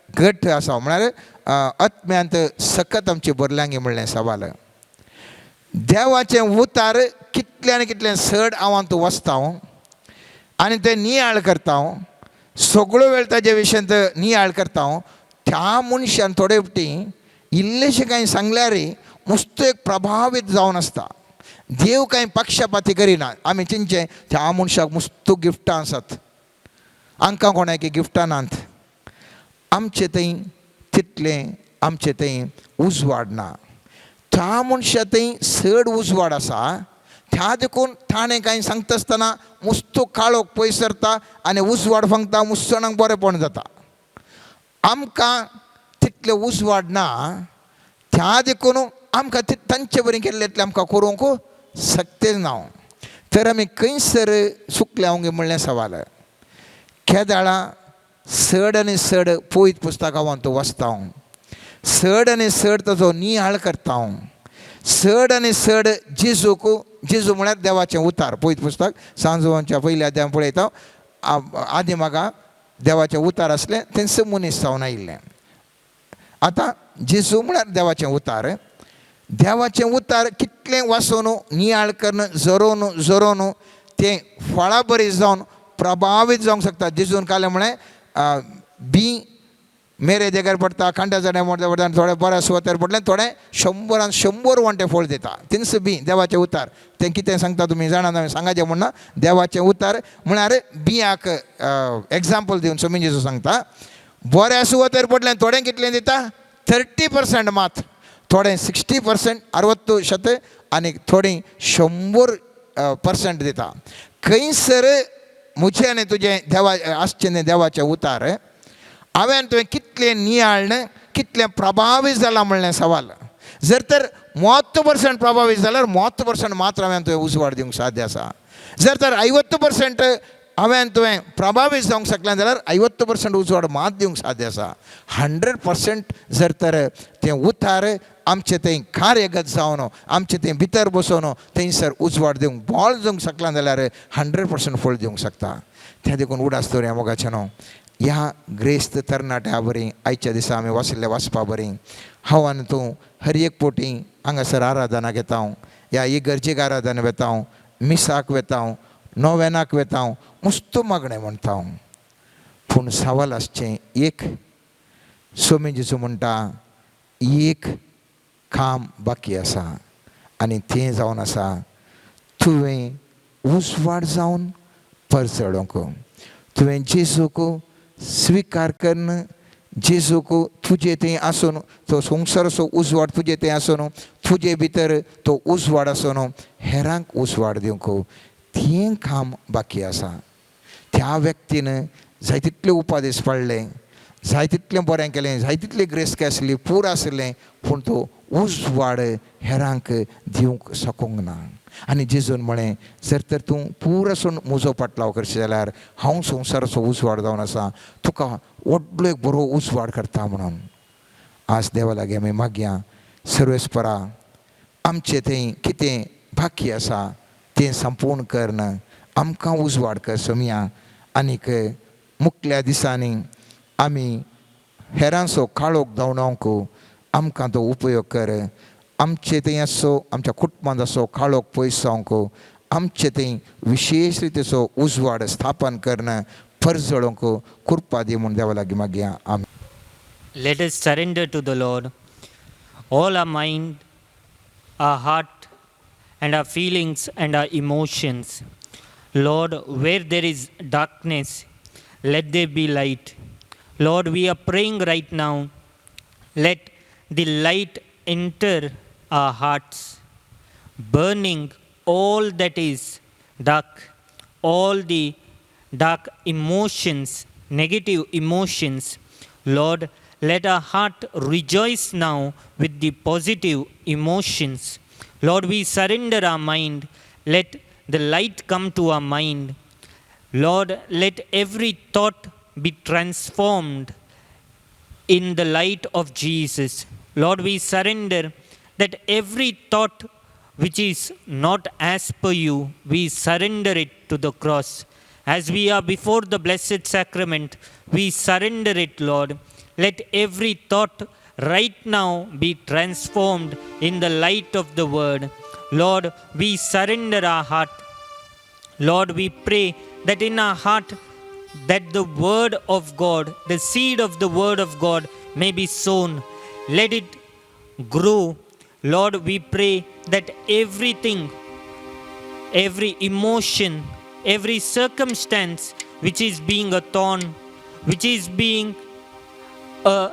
घट आसा म्हळ्यार आत्म्यांत सकत आमची भरल्यांगी म्हणलें सवाल. देवाचें उतार कितलें आनी कितलें चड हांव तूं वचता आनी तें नियाळ करता, सगळो वेळ ताजे विशयांत नियाळ करता. त्या मनशान थोडे फावटी इल्लेशें कांय सांगल्यार मस्त एक प्रभावीत जावन आसता. देव कांय पक्षपाती करिना. आमी चिंतचें त्या मनशाक मस्त गिफ्टां आसात, आमकां कोणाकी गिफ्टां नात. आमचे थंय तितलें आमचे थंय उजवाड ना. त्या मनशा थंय चड उजवाड आसा, त्या देखून ताणें कांय सांगता आसतना मुस्तो काळोख पयस सरता आनी उजवाड फांगता, मुसणांक बरेंपण जाता. आमकां तितलें उजवाड ना, त्या देखून आमकां तांचे बरें केल्लें तितलें आमकां करूंक शकतेच ना. तर आमी खंयसर चुकल्या हांव म्हणलें सवाल. केदाळा चड आनी चड पवित्र पुस्तकां हांव वाचता, चड आनी चड ताचो नियाळ करता, चड आनी चड जेजूक, जेजू म्हळ्यार देवाचें उतार. पवित्र पुस्तक सांजवांच्या पयल्या अध्यायान पळयता, आदी म्हाका देवाचें उतार आसलें तेंच मनीस जावन आयिल्लें. आतां जेजू म्हळ्यार देवाचें उतार. देवाचें उतार कितलें वाचून नियाळ करून जरोवन जरोवन तें फळां बरी जावन प्रभावीत जावंक शकता. जेजून कालें म्हळें बी मेरे देगार पडटा, कांट्या झाडां पडटा पडटा, थोडें बऱ्या सुवातेर पडलें, थोडें 100 100 वांटे फळ दिता. तिनस बी देवाचें उतार तें कितें सांगता तुमी जाणा, हांवें सांगाचें म्हणना. देवाचें उतार म्हळ्यार बियाक एग्जाम्पल दिवन स्वामी जेजू सांगता, बऱ्या सुवातेर पडलें थोडें कितलें दिता, 30% मात, थोडें 60% 60% आनी थोडीं 100% दिता. खंयसर म्हजें आनी तुजें देवा आसचें न्ही देवाचें उतार हांवें तुवें कितलें नियाळ्ळें, कितलें प्रभावीत जालां म्हणलें सवाल. जर तर 30% प्रभावीत जाल्यार 30% मात्र हांवें तुवें उजवाड दिवंक साध्य आसा. जर तर 50% हांवें तुवें प्रभावीत जावंक शकलें जाल्यार 50% उजवाड मात दिवंक साध्य आसा. 100% जर तर तें उतार आमचें थंय कार्यगत जावन आमचें थंय भितर बसोवन थंयसर उजवाड दिवंक बळ दिवंक शकलें जाल्यार 100% फळ दिवंक शकता. तें देखून उडास दवरया मोगाचें न्हू ह्या ग्रेस्त तरणाट्या बरी आयच्या दिसा आमी वाचिल्ल्या वाचपा बरी हांव आनी तूं हर एक पोटी हांगासर आराधना घेता, ह्या इगर्जेक आराधना वेता, मिसाक वेता, नोवेनाक वेता, मुस्त मागणें म्हणटा. पूण सवाल आसचें एक, स्वामी जेजू म्हणटा एक काम बाकी आसा आनी तें जावन आसा तुवें उजवाड जावन परजळोंक, तुवें जेजूक स्विकार कन्न, जेजूक तुजे थंय आसून तो संवसाराचो उजवाड तुजे थंय आसून तुजे भितर तो उजवाड आसून हेरांक उजवाड दिवंक तें काम बाकी आसा. त्या व्यक्तीन जाय तितले उपादेश पाळ्ळे, जाय तितलें बरें केलें, जाय तितली ग्रेस्की आसली, पूर आसलें, पूण तो उजवाड हेरांक दिवंक शकूंक ना. आनी जेजून म्हळें जर तर तूं पूर आसून म्हजो पाटलाव करशी जाल्यार हांव संवसाराचो उजवाड जावन आसा, तुका व्हडलो एक बरो उजवाड करता म्हणून. आज देवा लागीं आमी मागया, सर्वेस्परा आमचें थंय कितें बाकी आसा तें संपूर्ण करून आमकां उजवाड कर सोमया. आनीक मुखल्या दिसांनी आमी हेरांचो काळोख धांवडावंक आमकां तो उपयोग कर. आमचे थंय आसचो आमच्या कुटुंबांत आसचो काळोख पयस जावंक आमचे थंय विशेश रितीचो उजवाड स्थापन करून परजळोंक कृपा दी म्हूण देवा लागीं मागया. आमी
Let us surrender to the Lord all our mind, our heart, and our feelings and our emotions. Lord, where there is darkness, let there be light. Lord, we are praying right now. Let the light enter our hearts, burning all that is dark, all the dark emotions, negative emotions. Lord, let our heart rejoice now with the positive emotions. Lord, we surrender our mind. Let the light come to our mind. Lord, let every thought be transformed in the light of Jesus. Lord, we surrender that every thought which is not as per you, we surrender it to the cross. As we are before the Blessed Sacrament, we surrender it, Lord. Let every thought right now be transformed in the light of the Word. Lord, we surrender our heart. Lord, we pray that in our heart that the word of God, the seed of the word of God may be sown. Let it grow. Lord, we pray that everything, every emotion, every circumstance which is being a thorn, which is being a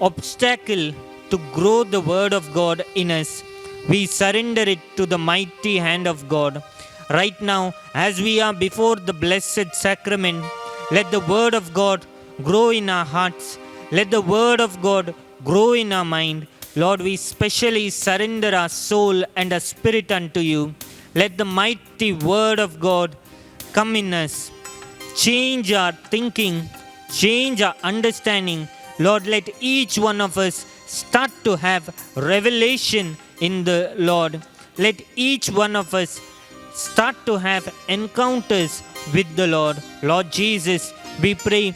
obstacle to grow the word of God in us, we surrender it to the mighty hand of God. Right now, as we are before the Blessed Sacrament, let the word of God grow in our hearts. Let the word of God grow in our mind. Lord, we specially surrender our soul and our spirit unto you. Let the mighty word of God come in us, change our thinking, change our understanding. Lord, let each one of us start to have revelation in the Lord. Let each one of us start to have encounters with the Lord. Lord Jesus, we pray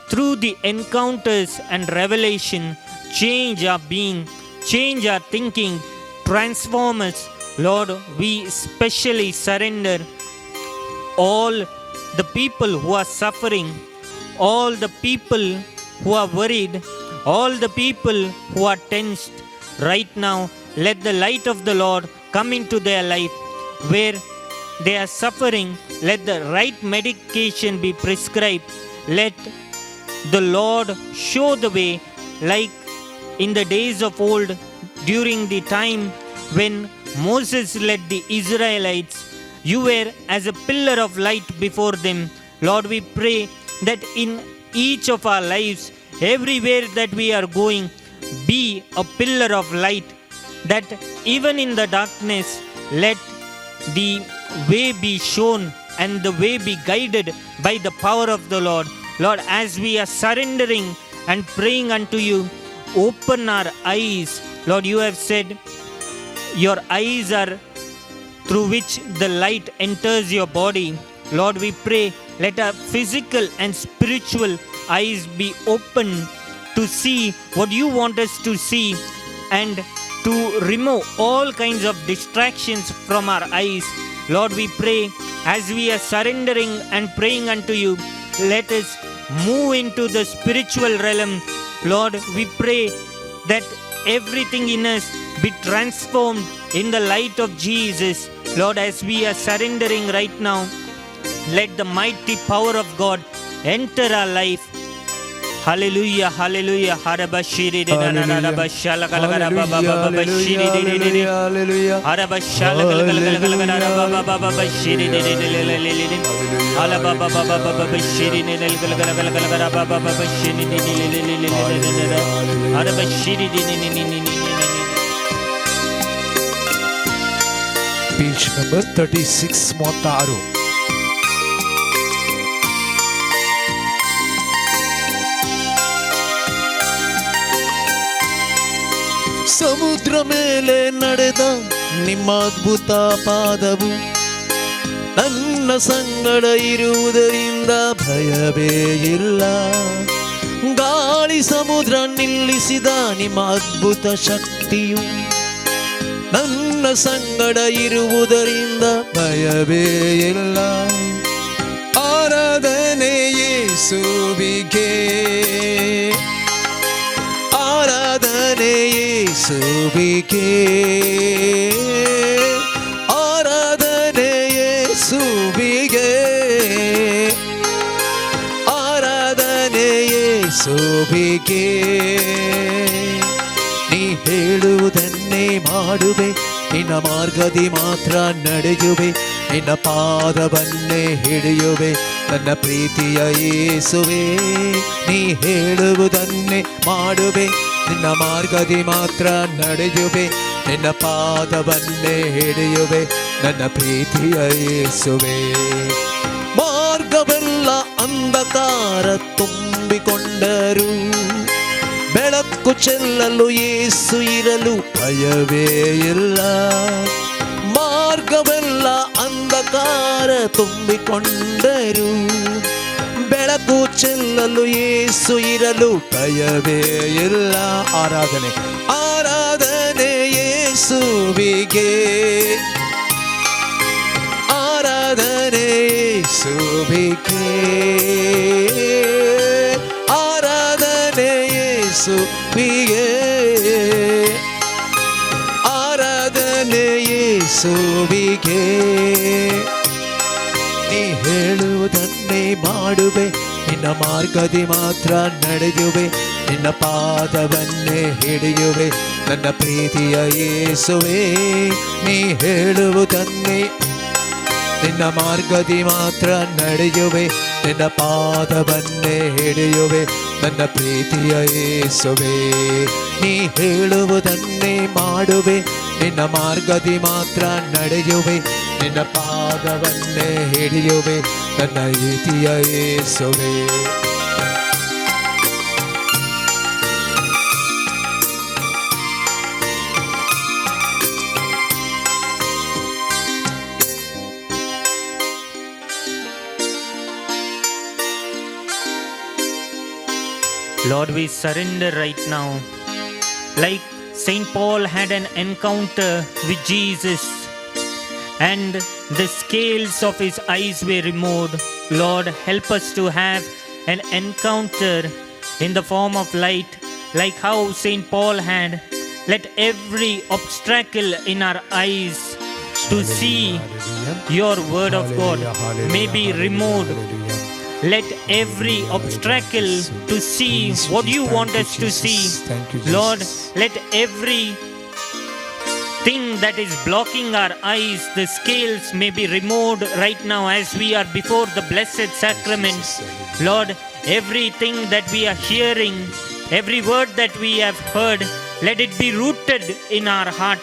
through the encounters and revelation, change our being, change our thinking, transform us. Lord, we specially surrender all the people who are suffering, all the people who are worried, all the people who are tensed. Right now, let the light of the Lord come into their life. Where they are suffering, let the right medication be prescribed. Let the Lord show the way, like in the days of old, during the time when Moses led the Israelites. You were as a pillar of light before them. Lord, we pray that in each of our lives, everywhere that we are going, be a pillar of light, that even in the darkness, let the way be shown and the way be guided by the power of the Lord. Lord, as we are surrendering and praying unto you, open our eyes. Lord, you have said your eyes are through which the light enters your body. Lord, we pray, let our physical and spiritual eyes be open to see what you want us to see and to remove all kinds of distractions from our eyes. Lord, we pray as we are surrendering and praying unto you, let us move into the spiritual realm. Lord, we pray that everything in us be transformed in the light of Jesus. Lord, as we are surrendering right now, let the mighty power of God enter our life. Hallelujah, hallelujah. Harabashiri
Hallelujah. Page number 36, 36.
ಸಮುದ್ರ ಮೇಲೆ ನಡೆದ ನಿಮ್ಮ ಅದ್ಭುತ ಪಾದವು ನನ್ನ ಸಂಗಡ ಇರುವುದರಿಂದ ಭಯವೇ ಇಲ್ಲ. ಗಾಳಿ ಸಮುದ್ರ ನಿಲ್ಲಿಸಿದ ನಿಮ್ಮ ಅದ್ಭುತ ಶಕ್ತಿಯು ನನ್ನ ಸಂಗಡ ಇರುವುದರಿಂದ ಭಯವೇ ಇಲ್ಲ.
ಆರಾಧನೆ
ಯೇಸುವಿಗೆ. ನೀ ಹೇಳುವುದನ್ನೇ ಮಾಡುವೆ, ನಿನ್ನ ಮಾರ್ಗದಿ ಮಾತ್ರ ನಡೆಯುವೆ, ನಿನ್ನ ಪಾದವನ್ನೇ ಹಿಡಿಯುವೆ ನನ್ನ ಪ್ರೀತಿಯ ಯೇಸುವೆ. ನೀ ಹೇಳುವುದನ್ನೇ ಮಾಡುವೆ, ನಿನ್ನ ಮಾರ್ಗದಿ ಮಾತ್ರ ನಡೆಯುವೆ, ನಿನ್ನ ಪಾದವನ್ನೇ ಹಿಡಿಯುವೆ ನನ್ನ ಪ್ರೀತಿಯ ಯೇಸುವೆ. ಮಾರ್ಗವೆಲ್ಲ ಅಂಧಕಾರ ತುಂಬಿಕೊಂಡರು, ಬೆಳಕು ಚೆಲ್ಲಲು ಯೇಸು ಇರಲು ಭಯವೇ ಇಲ್ಲ. ಮಾರ್ಗವೆಲ್ಲ ಅಂಧಕಾರ ತುಂಬಿಕೊಂಡರು, ಬೆಳಕು ಚೆಲ್ಲಲು ಯೇಸು ಇರಲು ಭಯವೇ ಇಲ್ಲ. ಆರಾಧನೆ, ಆರಾಧನೆ ಯೇಸುವಿಗೆ, ಆರಾಧನೆ ಯೇಸುವಿಗೆ, ಆರಾಧನೆ ಯೇಸುವಿಗೆ, ಆರಾಧನೆ ಯೇಸುವಿಗೆ. ನೀ ಹೇಳುವುದನ್ನೇ ಮಾಡುವೆ, ನಿನ್ನ ಮಾರ್ಗದಿ ಮಾತ್ರ ನಡೆಯುವೆ, ನಿನ್ನ ಪಾದವನ್ನೇ ಹಿಡಿಯುವೆ ನನ್ನ ಪ್ರೀತಿಯ ಯೇಸುವೆ. ನೀ ಹೇಳುವುದನ್ನೇ, ನಿನ್ನ ಮಾರ್ಗದಿ ಮಾತ್ರ ನಡೆಯುವೆ, ನಿನ್ನ ಪಾದವನ್ನೇ ಹಿಡಿಯುವೆ ನನ್ನ ಪ್ರೀತಿಯ ಯೇಸುವೆ. ನೀ ಹೇಳುವುದನ್ನೇ ಮಾಡುವೆ, ನಿನ್ನ ಮಾರ್ಗದಿ ಮಾತ್ರ ನಡೆಯುವೆ, ನಿನ್ನ ಪಾದವನ್ನೇ ಹಿಡಿಯುವೆ ನನ್ನ ಪ್ರೀತಿಯ ಯೇಸುವೆ.
Lord, we surrender right now. Like St. Paul had an encounter with Jesus and the scales of his eyes were removed. Lord, help us to have an encounter in the form of light, like how St. Paul had. Let every obstacle in our eyes to see your word of God may be removed. Let every obstacle to see what you want us to see.
Thank you,
Lord,
Jesus.
Let every thing that is blocking our eyes, the scales, may be removed right now as we are before the Blessed Sacrament. Lord, everything that we are hearing, every word that we have heard, let it be rooted in our heart.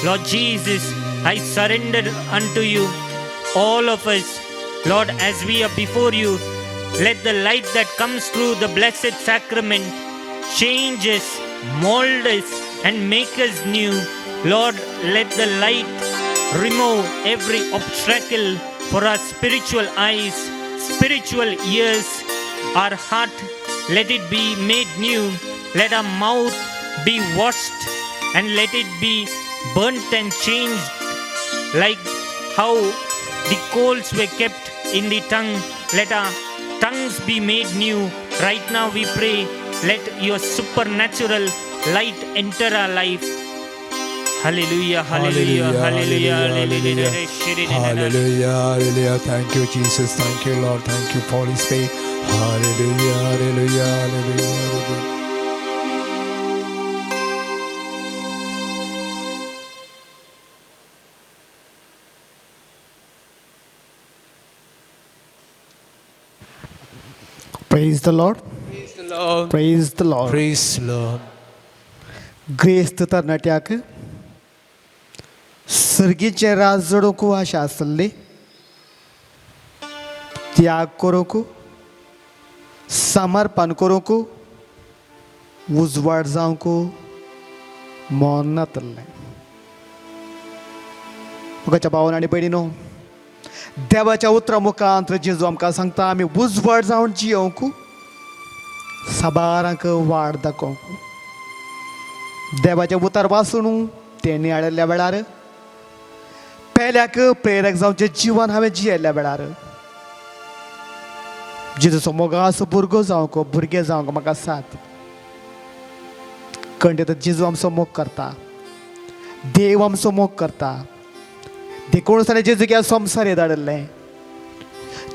Lord Jesus, I surrender unto you, all of us. Lord, as we are before you, let the light that comes through the Blessed Sacrament change us, mold us, and make us new. Lord, let the light remove every obstacle for our spiritual eyes, spiritual ears, our heart. Let it be made new. Let our mouth be washed and let it be burnt and changed, like how the coals were kept in the tongue. Let our tongues be made new. Right now we pray, let your supernatural light enter our life. Hallelujah, hallelujah, hallelujah, hallelujah.
Hallelujah, hallelujah. Thank you, Jesus. Thank you, Lord. Thank you, Holy Spirit. Hallelujah, hallelujah, hallelujah, hallelujah.
Praise the Lord.
Praise the Lord.
Praise the Lord.
Praise the Lord.
ग्रेस्त तरणाट्याक सर्गीचें राज जोडूंक आशा आसली, त्याग करूंक, समर्पण करूंक, उजवाड जावंक मन नातल्लें. मुखाच्या भावन आनी भयणीनो, देवाच्या उतरा मुखांत जेजू आमकां सांगता, आमी उजवाड जावन जियोवंक, साबारांक वाड दाखोवंक. देवाचें उतर वाचून तें नियाळिल्ल्या वेळार, पेल्याक प्रेरक जावचें जिवन हांवें जियेल्ल्या वेळार, जेजूचो मोगाचो भुरगो जावंक, भुरगें जावंक म्हाका साथ कंटे. जेजू आमचो मोग करता, देव आमचो मोग करता. देखून ताणें जेजूक ह्या संवसार धाडिल्लें.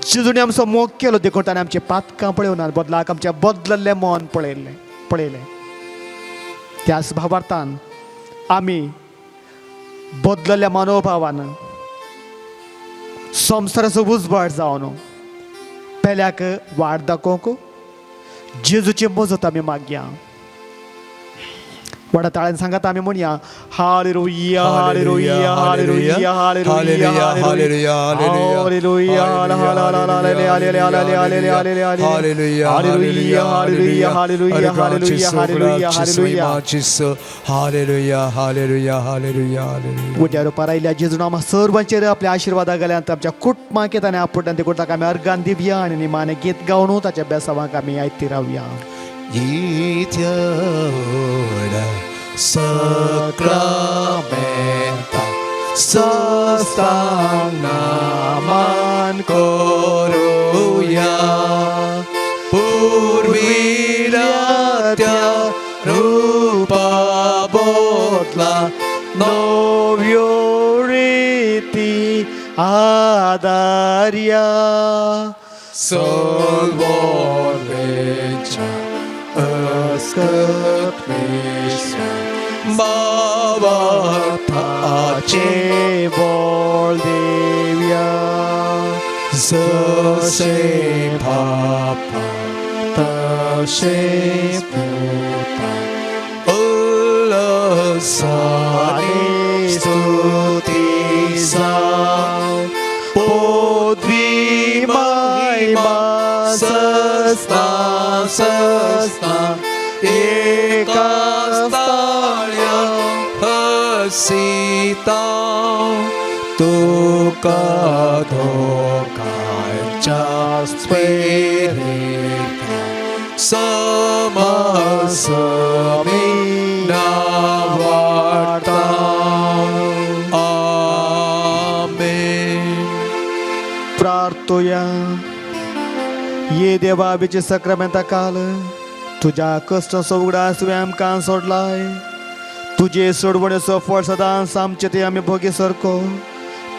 जेजूने आमचो मोग केलो देखून ताणें आमचें पातकां पळोवना, बदलाक आमचें बदलल्लें मन पळयल्लें पळयलें. त्याच भावार्थान आमी बदलल्या मनोभावान संवसाराचो उजवाड जावन पेल्याक वाट दाखोवंक जेजूची मजत आमी मागया. व्हडा ताळ्यान सांगात आमी म्हणया, hallelujah, hallelujah, hallelujah, hallelujah,
hallelujah,
hallelujah,
hallelujah,
hallelujah, hallelujah, hallelujah, hallelujah, hallelujah, hallelujah.
Hallelujah, hallelujah, hallelujah, hallelujah.
उद्या रुपार आयिल्ल्या जेजून आमकां सर्वांचेर आपल्या आशिर्वादा गेल्यान आमच्या कुटुंबाक ताणें आपडल्यान देखून ताका आमी अर्गान दिवया आनी निमाणें गीत गावन ताच्या बेसावांक आमी आयती रावया.
इत्योड sacramenta sastanaman koruya purvilatya rupa botla
नव्यो रिती आदार्या
Solvorvecha Askatmesha Bhavatache
चे बोल देव्या
Zase Papa Tashe Puta Ullasane Stuti Sa Podvi Mahima Sasna Sasna Ekastalya Hasita Tuka Dhokacha Spirita Samasami Navarta. Amen.
प्रार्थोया. ये देवा, आबीचे सक्रामेंता काल तुज्या कश्टाचो उगडास तुवें आमकां सोडलाय. तुजे सोडवणेचो फळ सदांच आमचे ते आमी भोगी सारको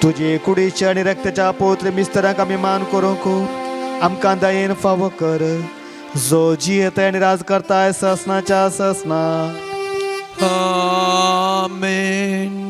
तुजे कुडीच्या आनी रक्ताच्या पवित्र मिस्तरांक आमी मान करूंक आमकां दयेन फावो कर, जो जियेता आनी राज करताय ससनाच्या ससना.
Amen.